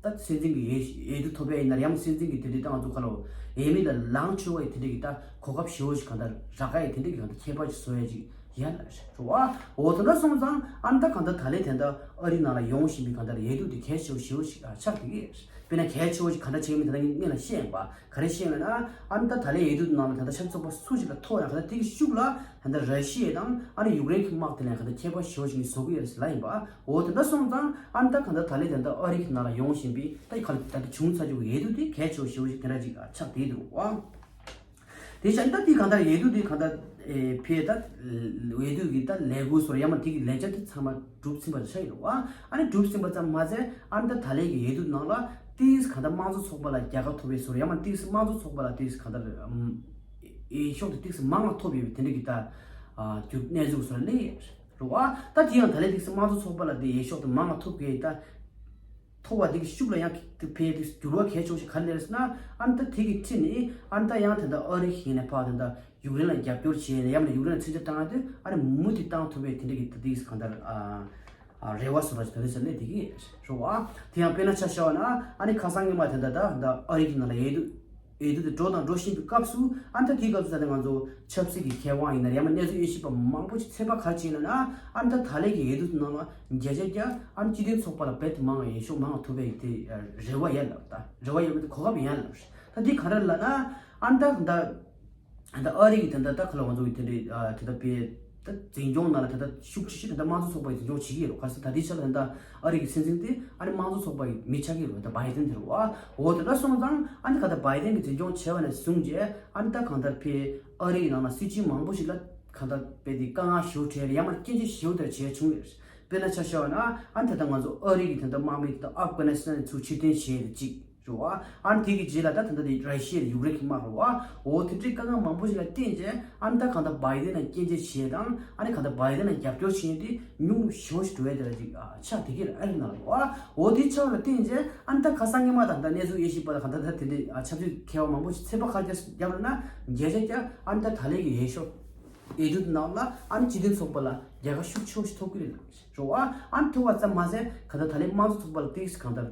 ད་སྲིད་འཛིན་གྱི་འོས་འོས་བསྡུ་ཐོབ་ཡ་ཡིན་ན་ཡང་སྲིད་འཛིན་གྱི་དེ་འདྲའི་ད་ང་ཚོ་ཁ་ལོ་འོས་མི་ལ་ལངས་ཆོག་པའི་དེ་འདྲའི་གི་ད་གོ་སྐབས་ཞེ་པོ་ཞིག་གང་ལྟར་རག་ག་ཡི་དེ་འདྲའི་གི་གང་ལྟར་ཁྱད་པར་ཞིག་བཟོ་ཡ་ཅིག་ཡ་ལ་རེད་བ། འོ་དེ་འདྲ་སོང་ཙང་ཨ་ནི་ད་གང་ལྟར་ད་ལན་དེ་འདྲ་ཨ་རི་ནང་ལ་ཡོང་བཞིན་པའི་གང་ལྟར་འོས་བསྡུ་དེ་གལ་ཆེ་བོ་ཞེ་པོ་ཞིག་ཨ་ཆགས་ཀྱི་ཡོད། དཔེར་ན་གལ་ཆེ་བོ་ཞིག་གང་འདྲ་བྱེད་ཀྱི་མིན་ད་ལྟ་ངས་སྔོན་ལ་བཤད་ཡིན་པ། ག་རེ་བཤད་ཡིན་ན་ཨ་ནི་ད་ད་ལན་འོས་བསྡུ་ནང་ལ་ད་ལྟ་ཆབ་སྲིད་ཚོགས་པ་སུ་ཞིག་ལ་ཐོབ་ཡང་གང་ལྟར་དེ་གི་ཤུགས་ལ་གང་ལྟར་ར་ཤི་ཡ་དང་ཨ་ནི་ཡུཀ་རེན་གྱི་དམག་དེ་ལ་གང་ལྟར་ཁྱད་པར་ཞེ་པོ་ཞིག་ངས་བཟོ་གི་ཡོད་རེད་ཟེར་ལབ་ཡིན་པ། འོ་དེ་འདྲ་སོང་ཙང་ཨ་ནི་ད་གང་ལྟར་ད་ལན་དེ་འདྲ་ཨ་རི་གི་ནང་ལ་ཡོང་བཞིན་པའི་ད་ག་ལ་ད་ལྟ་བྱུང་ཚར་རྒྱུ་གི་འོས་བསྡུ་དེ་གལ་ཆེ་བོ་ཞེ་པོ་ཞིག་དེ་འདྲ་ཅིག་ཆགས་བསྡད་འདུག་བ། དེ་བཞིན་ད་དེ་གང་ལྟར་འོས་བསྡུ་དེ་གང་ལྟར་ཨེ་ཕེ་ད་འོས་བསྡུ་གི་ད་ལས་འགུལ་སོགས་ཡང་མ་དེ་གི་ལས་འཆར་དེ་ཚང་མ་གྲུབ་ཟིན་པ་ཆགས་ཡོད་རེད་བ། ཨ་ནི་གྲུབ་ཟིན་པ་ཙམ་མ་ཟད་ཨ་ནི་ད་ད་ལན་གྱི་འོས་བསྡུ་ནང་ལ་ཏིས་གང་ལྟར་དམངས་གཙོ་ཚོགས་པ་ལ་རྒྱལ་ཁ་ཐོབ་པའི་སོགས་ཡང་མ་ཏིས་དམངས་གཙོ་ཚོགས་པ་ལ་ཏིས་གང་ལྟར་འོས་ཤོག་དེ་ཏིས་མང་ང་ཐོབ་ཡོད་པའི་དེ་འདྲ་གི་ད་གནས་ཚུལ་སོགས་སླེབས་ཡོད་རེད་བ། ད་དེ་ཡང་ད་ལན་ཏིས་དམངས་གཙོ་ཚོགས་པ་ལ་དེ་འོས་ཤོག་དེ་མང་ང་ཐོབ་གི་ད། ཐོབ་པ་དེ་གི་ཤུགས་ལ་ཡང་དེ་ཕལ་དེ་འགྱུར་བ་གལ་ཆེ་བོ་ཞིག་ག་རེ་སླེབས་ཟེར་ན། ཨ་ནི་ད་དེ་གི་ཁྲིད་ནས་ཨ་ནི་ད་ཡང་དེ་འདྲ་ཨ་རི་ཞིག་ནས་ཕར་དེ་འདྲ་ཡུཀ་རེན་ལ་རྒྱབ་སྐྱོར་བྱས་ནས་ཡང་ན་ཡུཀ་རེན་ལ་མཚོན་ཆ་བཏང་ཡ་དེ་ཨ་ནི་མུ་མཐུད་བཏང་ཐུབ་པའི་དེ་འདྲ་གི་ད་དེ་གང་ལྟར་ཨ་ཨ་རེ་བ་བཟོ་འདྲ་ཞིག་ད་དེ་ཟེར་ནས་དེ་གི་རེད་བ། དེ་ཡང་དཔེར་ན་ཆ་བཞག་པ་ན་ཨ་ནི་ཁ་སང་ཉི་མ་དེ་འདྲ་ད་ད་ཨ་རི་གི་ནང་ལ་ཡོད་དུས། འོས་བསྡུ་དེ་འགྲོ་དང་འགྲོ་བཞིན་པའི་སྐབས་སུ་ཨ་ནི་ད་དེའི་སྐབས་སུ་ད་ནི་ང་ཚོ་ཆབ་སྲིད་ཀྱི་མཁས་དབང་ཡིན་ན་ཡང་ན་གནས་ཚུལ་དབྱེ་ཞིབ་པ་མང་པོ་ཞིག་ཚོད་དཔག་ག་རེ་བྱས་ཡིན་ན་ཨ་ནི་ད་ད་ལན་གྱི་འོས་བསྡུ་དེ་ནང་ལ་བརྒྱ་ཆ་བརྒྱ་ཨ་ནི་སྤྱི་མཐུན་ཚོགས་པ་ལ་རྦད་དེ་མང་བའི་འོས་ཤོག་མང་བ་ཐོབ་པའི་དེ་རེ་བ་ཡོད་ལབ། ད་རེ་བ་ཡོད་པ་དེ་གོ་སྐབས་ཡོད་ལབ། ད་དེ་ག་རེ་ལབ་ན་ཨ་ནི་ད་ད་ད་ཨ་རི་གི་དེ་འདྲ་ད་ག་ལ་ང་ཚོ་གི་དེ་འདྲའི་ཨ་དེ་འདྲ་པའི་ད་འཛིན་སྐྱོང་ནང་ལ་ད་ལྟ་ཤུགས་ཆེ་ཤོས་ད་ལྟ་དམངས་གཙོ་ཚོགས་པའི་འཛིན་སྐྱོང་བྱེད་ཀྱི་ཡོད་རེད། ག་རེ་ཟེར་ད་ལྟའི་ཆར་ད་ལྟ་ཨ་རི་གི་སྲིད་འཛིན་དེ་ཨ་ནི་དམངས་གཙོ་ཚོགས་པའི་མི་ཆགས་ཀྱི་ཡོད་རེད། ད་བྷའི་ཏན་དེ་རེད་བ། འོ་དེ་འདྲ་སོང་ཙང་ཨ་ནི་ག་ད་བྷའི་ཏན་གྱི་འཛིན་སྐྱོང་བྱས་པ་ནས་བཟུང་རྗེས་ཨ་ནི་ད་གང་ལྟར་ཕེ་ཨ་རི་ཡི་ནང་ལ་སྲིད་བྱུས་མང་པོ་ཞིག་ལ་གང་ལྟར་ཕེ་དེ་དཀའ་ངལ་ཞེ་པོ་འཕྲད་ཡང་མ་སྐྱོན་བརྗོད་ཞེ་པོ་དེ་བྱས་བྱུང་ཡོད་རེད། དཔེར་ན་ཆ་བཞག་པ་ན་ཨ་ནི་ད་ལྟ་ང་ཚོ་ཨ་རི་གི་ད་ལྟ་དམག་མི་ད་ལྟ་ཨབ་གྷ་ནི་སི་ཐན་ནས་ཚུར་ཕྱིར་འཐེན་བྱས་ཏེ་གཅིག་རེད་བ། ཨ་ནི་དེ་གི་རྗེས་ལ་ད་ད་ལྟ་དེ་ར་ཤི་ཡ་དང་ཡུཀ་རེན་གྱི་དམག་རེད་བ། འོ་དེ་འདྲའི་དཀའ་ངལ་མང་པོ་ཞིག་ལ་བརྟེན་བྱས་ཨ་ནི་ད་གང་ལྟར་བྷའི་ཌེན་ལ་སྐྱོན་བརྗོད་བྱས་དང་ཨ་ནི་གང་ལྟར་བྷའི་ཌེན་ལ་རྒྱབ་སྐྱོར་བྱས་ཏེ་ཉུང་རུ་ཞེ་པོ་ཞིག་འགྲོ་ཡ་དེ་ལ་ཅིག་ཨ་ཆགས་བསྡད་ཀྱི་རེད། ཨ་རི་ནང་ལ་རེད་བ། འོ་དེ་ཆགས་ལ་བརྟེན་བྱས་ཨ་ནི་ད་ཁ་སང་སྔོན་མ་དང་ད་གནས་ཚུལ་དབྱེ་ཞིབ་པ་དང་གང་ལྟར་ད་དེ་འདྲའི་ཨ་ཆབ་སྲིད་མཁས་པ་མང་པོ་ཞིག་ཚོད་དཔག་ཁ་རྒྱ་བརྒྱབ་ལ་ན་བརྒྱ་ཆ་བརྒྱ་ཨ་ནི་ད་ད་ལན་གྱི་འོས་ཤོག་འོས་བསྡུ་ནང་ལ་ཨ་ནི་སྤྱི་མཐུན་ཚོགས་པ་ལ་རྒྱལ་ཁ་ཤུགས་ཆེ་བོ་ཞིག་ཐོབ་ཀྱི་རེད་ལབ་རེད་བ། ཨ་ནི་ཐོབ་པ་ཙམ་མ་ཟད་གང་ལྟར་ད་ལན་དམངས་གཙོ་ཚོགས་པ་ལ་ཏོག་ཙམ་གང་ལྟར་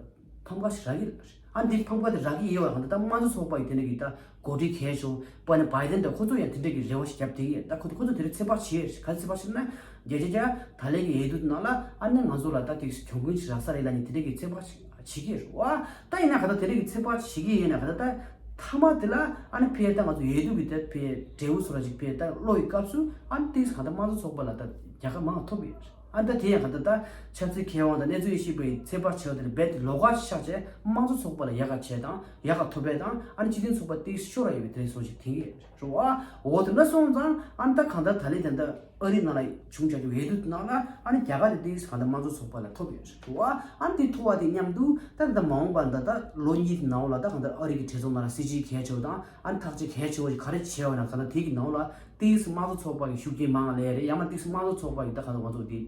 ཕམ་ཁ་ཞིག་རག་གི་རེད། ཨ་ནི་འདིར་ཕམ་ཁ་དེ་རག་གི་ཡོད་པ་གང་ལྟར་ད་དམངས་གཙོ་ཚོགས་པ་ཡི་དེ་འདྲ་གི་ད་འགོ་ཁྲིད་གལ་ཆེ་བོ་པ་ནི་བྷའི་ཌེན་དང་ཁོ་ཚོ་ཡང་དེ་འདྲ་གི་རེ་བ་ཞིག་བརྒྱབ་བསྡད་ཀྱི་ཡོད། ད་ཁོ་ཁོ་ཚོ་དེ་འདྲ་ཚོད་དཔག་བྱེད་ག་ཚོད་དཔག་བྱེད་ན་བརྒྱ་ཆ་བརྒྱ་ད་ལན་གྱི་འོས་བསྡུ་ནང་ལ་ཨ་ནི་ང་ཚོ་ལ་ད་ཏོག་ཙམ་གྱོང་གུན་ཞིག་རག་ས་རེད་ལབ་ནས་དེ་འདྲ་གི་ཚོད་དཔག་ཞིག་བྱེད་ཀྱི་རེད་བ། ད་ཡིན་ན་ག་ད་དེ་འདྲ་གི་ཚོད་དཔག་བྱེད་ཀྱི་ཡིན་ན་ག་ད་ད་མཐའ་མ་དེ་ལ་ཨ་ནི་ཕེར་ད་ང་ཚོ་འོས་བསྡུ་གི་ད་ཕེར་འབྲས་བུ་བཟོ་འདྲ་ཅིག་ཕེར་ད་བློ་ཡི་སྐབས་སུ་ཨ་ནི་ཏོག་ཙམ་ག་ད་དམངས་གཙོ་ཚོགས་པ་ལ་ད་རྒྱལ་ཁ་མང་བ་ཐོབ་ཡོད་རེད། ཨ་ནི་ད་དེ་ཡང་ག་ད་ད་ཆབ་སྲིད་མཁས་དབང་དང་གནས་ཚུལ་དབྱེ་ཞིབ་པའི་ཚོད་དཔག་བྱས་པ་དེ་ལ་རྦད་དེ་ལོགས་ཀ་ཆགས་བྱས་དམངས་གཙོ་ཚོགས་པ་ལ་ཡག་ག་བྱས་དང་ཡག་ག་ཐོབ་པས་དང་ཨ་ནི་སྤྱི་མཐུན་ཚོགས་པ་ཏོག་ཙམ་ཤོར་བ་ཡོད་པའི་དེ་འདྲ་བཟོ་ཞིག་ཐེངས་ཡོད་རེད་བ། འོ་དེ་འདྲ་སོང་ཙང་ཨ་ནི་ད་གང་ལྟར་ད་ལན་དེ་འདྲ་ཨ་རི་ནང་ལ་བྱུང་བྱ་རྒྱུ་འོས་བསྡུ་ནང་ལ་ཨ་ནི་རྒྱ་གར་དེ་ཏོག་ཙམ་གང་ལྟར་དམངས་གཙོ་ཚོགས་པ་ལ་ཐོབ་ཡོད་རེད་བ། ཨ་ནི་དེ་ཐོབ་པ་དེ་མཉམ་དུ་ད་ད་མ་འོངས་པ་ད་ད་ལོ་གཉིས་ཀྱི་ནང་ལ་ད་གང་ལྟར་ཨ་རི་གི་གྲོས་ཚོགས་ནང་ལ་སྲིད་བྱུས་གལ་ཆེ་བ་དང་ཨ་ནི་ཐག་གཅོད་གལ་ཆེ་བ་ཞིག་ག་རེ་བྱས་པ་ན་གང་ལྟར་དེ་གི་ནང་ལ་ཏོག་ཙམ་དམངས་གཙོ་ཚོགས་པ་གི་ཤུགས་རྐྱེན་མང་བ་སླེབས་རེད། ཡང་ན་ཏོག་ཙམ་དམངས་གཙོ་ཚོགས་པ་གི་ད་གང་ལྟར་ང་ཚོ་འདི་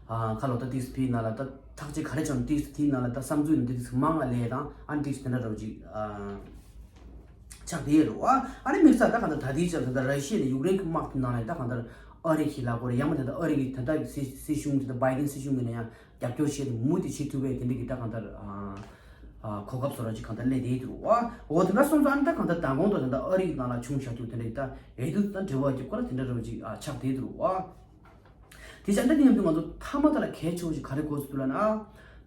ཁ་ལོ་ད་ཏིག་སི་ཕི་ནང་ལ་ད་ཐག་གཅོད་ག་རེ་བྱུང་ཏིག་སི་ཕི་ནང་ལ་ད་བསམ་ཚུལ་འདི་ཏིག་སི་མང་ང་ལས་དང་ཨ་ནི་ཏིག་སི་དེ་འདྲ་རོ་ཅིག་ཆགས་བསྡད་ཡོད་རེད་བ། ཨ་ནི་དམིགས་བསལ་ད་གང་ལྟར་ད་ལྟའི་ཆར་ད་ལྟ་ར་ཤི་ཡ་ནས་ཡུཀ་རེན་གྱི་དམག་དེ་ནང་ལ་ད་གང་ལྟར་ཨ་རི་གི་ལ་གོ་རེད། ཡང་མ་ད་ལྟ་ཨ་རི་གི་ད་ལྟ་སྲིད་སྲིད་གཞུང་དེ་ད་བྷའི་ཌེན་སྲིད་གཞུང་གི་ནང་ཡང་རྒྱབ་སྐྱོར་བྱས་ཏེ་མུ་མཐུད་བྱེད་ཐུབ་པའི་དེ་འདྲ་གི་ད་གང་ལྟར་གོ་སྐབས་བཟོ་འདྲ་ཅིག་གང་ལྟར་སླེབས་བསྡད་ཡོད་རེད་བ། འོ་དེ་འདྲ་སོང་ཙང་ཨ་ནི་ད་གང་ལྟར་མདང་དགོང་དུ་ད་ལྟ་ཨ་རི་གི་ནང་ལ་བྱུང་བཞག་རྒྱུ་དེ་འདྲ་གི་ད་འོས་བསྡུ་ད་འབྲེལ་བ་རྒྱབ་སྐོར་ལ་དེ་འདྲ་རོ་ཅིག་ཆགས་བསྡད་ཡོད་རེད་བ། དེ་བྱས་ན་དེ་མཉམ་དུ་ང་ཚོ་མཐའ་མ་དེ་ལ་གལ་ཆེ་བོ་ཞིག་ག་རེ་དགོས་སུ་འདུག་ལབ་ན།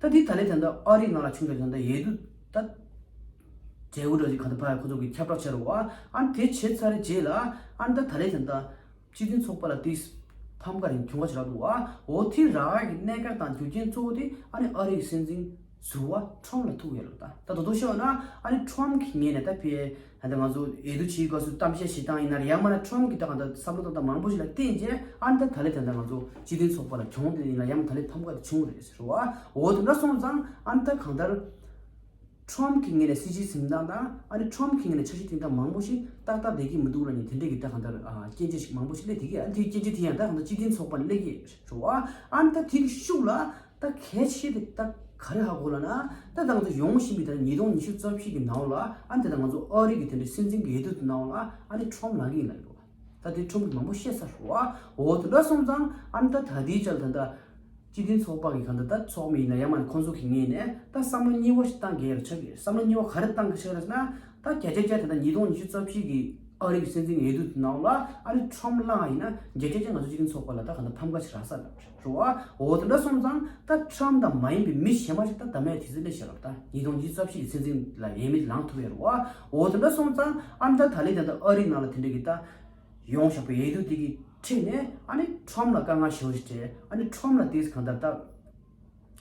ད་འདི་ད་ལན་ད་ལྟ་ཨ་རི་ནང་ལ་བྱུང་བའི་ད་ལྟ་འོས་བསྡུ་ད་འབྲས་བུ་འདྲ་ཞིག་ག་ད་ཕ་ཁོ་ཚོ་གི་ཁྱབ་བསྒྲགས་བྱས་རེད་བ། ཨ་ནི་དེ་བྱས་ཚར་རྗེས་ལ་ཨ་ནི་ད་ད་ལན་ད་ལྟ་སྤྱི་མཐུན་ཚོགས་པ་ལ་དེ་ཕམ་ཁ་རིང་གྱོང་ཁ་ཞིག་རག་འདུག་བ། འོ་དེ་རག་གི་གནད་འགག་དང་རྒྱུ་རྐྱེན་གཙོ་བོ་དེ་ཨ་ནི་ཨ་རི་གི་སྲིད་འཛིན་ཟུར་པ་ཁྲོམ་ལ་ཐུག་ཡོད་རེད། ད་ད་དོ་དོ་ཤོད་ན་ཨ་ནི་ཁྲོམ་གི་ངོས་ནས་ད་ཕེ། ད་ལྟ་ང་ཚོ་འོས་བསྡུ་བྱེད་དགོས་སུ་གཏམ་བཤད་བྱེད་སྟངས་ཡིན་ན་རེད། ཡང་མིན་ན་ཁྲོམ་གྱི་ད་གང་ལྟར་བསམ་བློ་གཏོང་སྟངས་མང་པོ་ཞིག་ལ་བརྟེན་རྗེས་ཨ་ནི་ད་ད་ལན་ད་ལྟ་ང་ཚོ་སྤྱི་མཐུན་ཚོགས་པ་ལ་གྱོང་དེ་ཡིན་ན་ཡང་ད་ལན་ཕམ་ཁ་དེ་བྱུང་རེད་ཟེར་བ། འོ་དེ་འདྲ་སོང་ཙང་ཨ་ནི་ད་གང་ལྟར་ཁྲོམ་གྱི་ངོས་ནས་སྲིད་ཇུས་འཛིན་སྟངས་དང་ཨ་ནི་ཁྲོམ་གྱི་ངོས་ནས་འཆར་གཞི་བཏིང་སྟངས་མང་པོ་ཞིག་ཏག་ཏག་བསྡད་ཀྱི་མི་འདུག་ལབ་ནས་དེ་འདྲ་གི་ད་གང་ལྟར་སྐྱོན་བརྗོད་ཞིག་མང་པོ་ཞིག་སླེབས་བསྡད་ཀྱི། ཨ་ནི་དེའི་སྐྱོན་བརྗོད་དེ་ཡང་ད་གང་ལྟར་སྤྱི་མཐུན་ཚོགས་པ་ནས་སླེབས་ཀྱི་རེད་བ། ཨ་ནི་ད་དེ་གི་ཤུགས་ལ། ད་གལ་ཆེ་དེ་ད་ག་རེ་ཧ་གོ་ལབ་ན། ད་ད་ང་ཚོ་ཡོང་བཞིན་པའི་ད་ཉིས་སྟོང་ཉི་ཤུ་རྩ་བཞི་གི་ནང་ལ་ཨ་ནི་ད་ང་ཚོ་ཨ་རི་གི་དེ་འདྲའི་སྲིད་འཛིན་གྱི་འོས་བསྡུ་དེ་ནང་ལ་ཨ་ནི་ཁྲོམ་ལངས་ཀྱི་ཡིན་ལབ་ཡོད། ད་དེ་ཁྲོམ་གྱི་མང་པོ་བཤད་ཚར་རེད་བ། འོ་དེ་འདྲ་སོང་ཙང་ཨ་ནི་ད་ད་ལྟའི་ཆར་ད་ད་སྤྱི་མཐུན་ཚོགས་པ་གི་གང་ད་ད་ཚོགས་མི་ཡིན་ན་ཡང་མིན་ན་ཁོང་ཚོ་གི་ངོས་ནས་ད་བསམ་བློ་གཉིས་པ་ཞིག་བཏང་གི་ཡོད་རེད་ཆགས་ཀྱི་རེད། བསམ་བློ་གཉིས་པ་ག་རེ་བཏང་གི་ཆགས་རེད་ཟེར་ན། ད་བརྒྱ་ཆ་བརྒྱ་ད་ལྟ་ཉིས་སྟོང་ཉི་ཤུ་རྩ་བཞི་གི་ཨ་རི་གི་སྲིད་འཛིན་འོས་བསྡུ་ནང་ལ་ཨ་ནི་ཁྲོམ་ལངས་ཡིན་ན་བརྒྱ་ཆ་བརྒྱ་ང་ཚོ་སྤྱི་མཐུན་ཚོགས་པ་ལ་ད་གང་ལྟར་ཕམ་ཁ་ཞིག་རག་ས་རེད་བ། འོ་དེ་འདྲ་སོང་ཙང་ད་ཁྲོམ་དང་མ་ཡིན་པའི་མི་གཞན་པ་ཞིག་ད་ད་མེད་དེ་ཚོ་སླེབས་ཤག་ལབ། ད་ཉིས་སྟོང་ཉི་ཤུ་རྩ་བཞི་གི་སྲིད་འཛིན་ལ་འོས་མི་ལངས་ཐུབ་ཡོད་རེད་བ། འོ་དེ་འདྲ་སོང་ཙང་ཨ་ནི་ད་ད་ལན་ད་ལྟ་ཨ་རི་ནང་ལ་དེ་འདྲ་གི་ད་ཡོང་བཞག་པའི་འོས་བསྡུ་དེ་གི་ཁྲིད་ནས་ཨ་ནི་ཁྲོམ་ལ་དཀའ་ངལ་ཞེ་པོ་ཞིག་འཕྲད། ཨ་ནི་ཁྲོམ་ལ་དེས་གང་ལྟར་ད།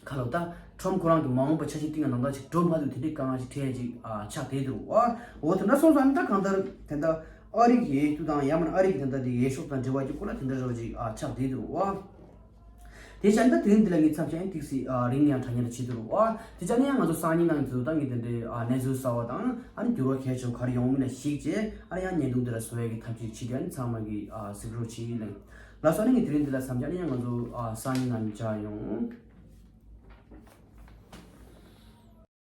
ཁ་ལོ་ད། ཁྲོམ་ཁོ་རང་གི་མ་འོངས་པ་འཆར་གཞི་བཏིང་ཡ་ནང་ལྟར་ཅིག་འགྲོ་མ་ཐུབ་དེ་འདྲའི་དཀའ་ངལ་ཅིག་འཕྲད་ཅིག་ཨ་ཆགས་བསྡད་འདུག་བ། འོ་དེ་འདྲ་སོང་ཙང་ད་གང་ལྟར་དེ་འདྲ་ཨ་རི་གི་འོས་བསྡུ་དང་ཡང་མིན་ཨ་རི་གི་དེ་འདྲ་དེ་འོས་ཤོག་དང་འབྲེལ་བ་ཅིག་ཁོ་ལ་དེ་འདྲ་རོ་ཅིག་ཨ་ཆགས་བསྡད་འདུག་བ། དེ་བྱས་ན་ད་དེ་རིང་འདི་ལ་ངས་མཚམས་བཞག་ཡིན། ཏིག་སི་ཨ་རིང་ཡང་དྲ་ཉན་ལ་བྱེད་འདུག་བ། དེ་བྱས་ན་ཡང་ང་ཚོ་སང་ཉིན་ནང་དུ་ད་ངས་དེ་འདྲའི་ཨ་གནས་ཚུལ་གསར་བ་དང་ཨ་ནི་འགྱུར་བ་གལ་ཆེན་ག་རེ་ཡོང་མིན་ལ་གཞིགས་བྱས་ཨ་ནི་ཡང་བརྙན་ཐུང་འདི་ལ་བཟོ་ཡ་གི་ཐབས་ཤེས་བྱེད་དུས་ཨ་ནི་ཚང་མ་གི་ཨ་གཟིགས་རོགས་བྱེད་ལགས། ལགས་སོ། ཨ་ནི་ངས་དེ་རིང་འདི་ལ་མཚམས་བཞག་ཨ་ནི་ཡང་ང་ཚོ་ཨ་སང་ཉིན་ནང་མཇལ་ཡོང་།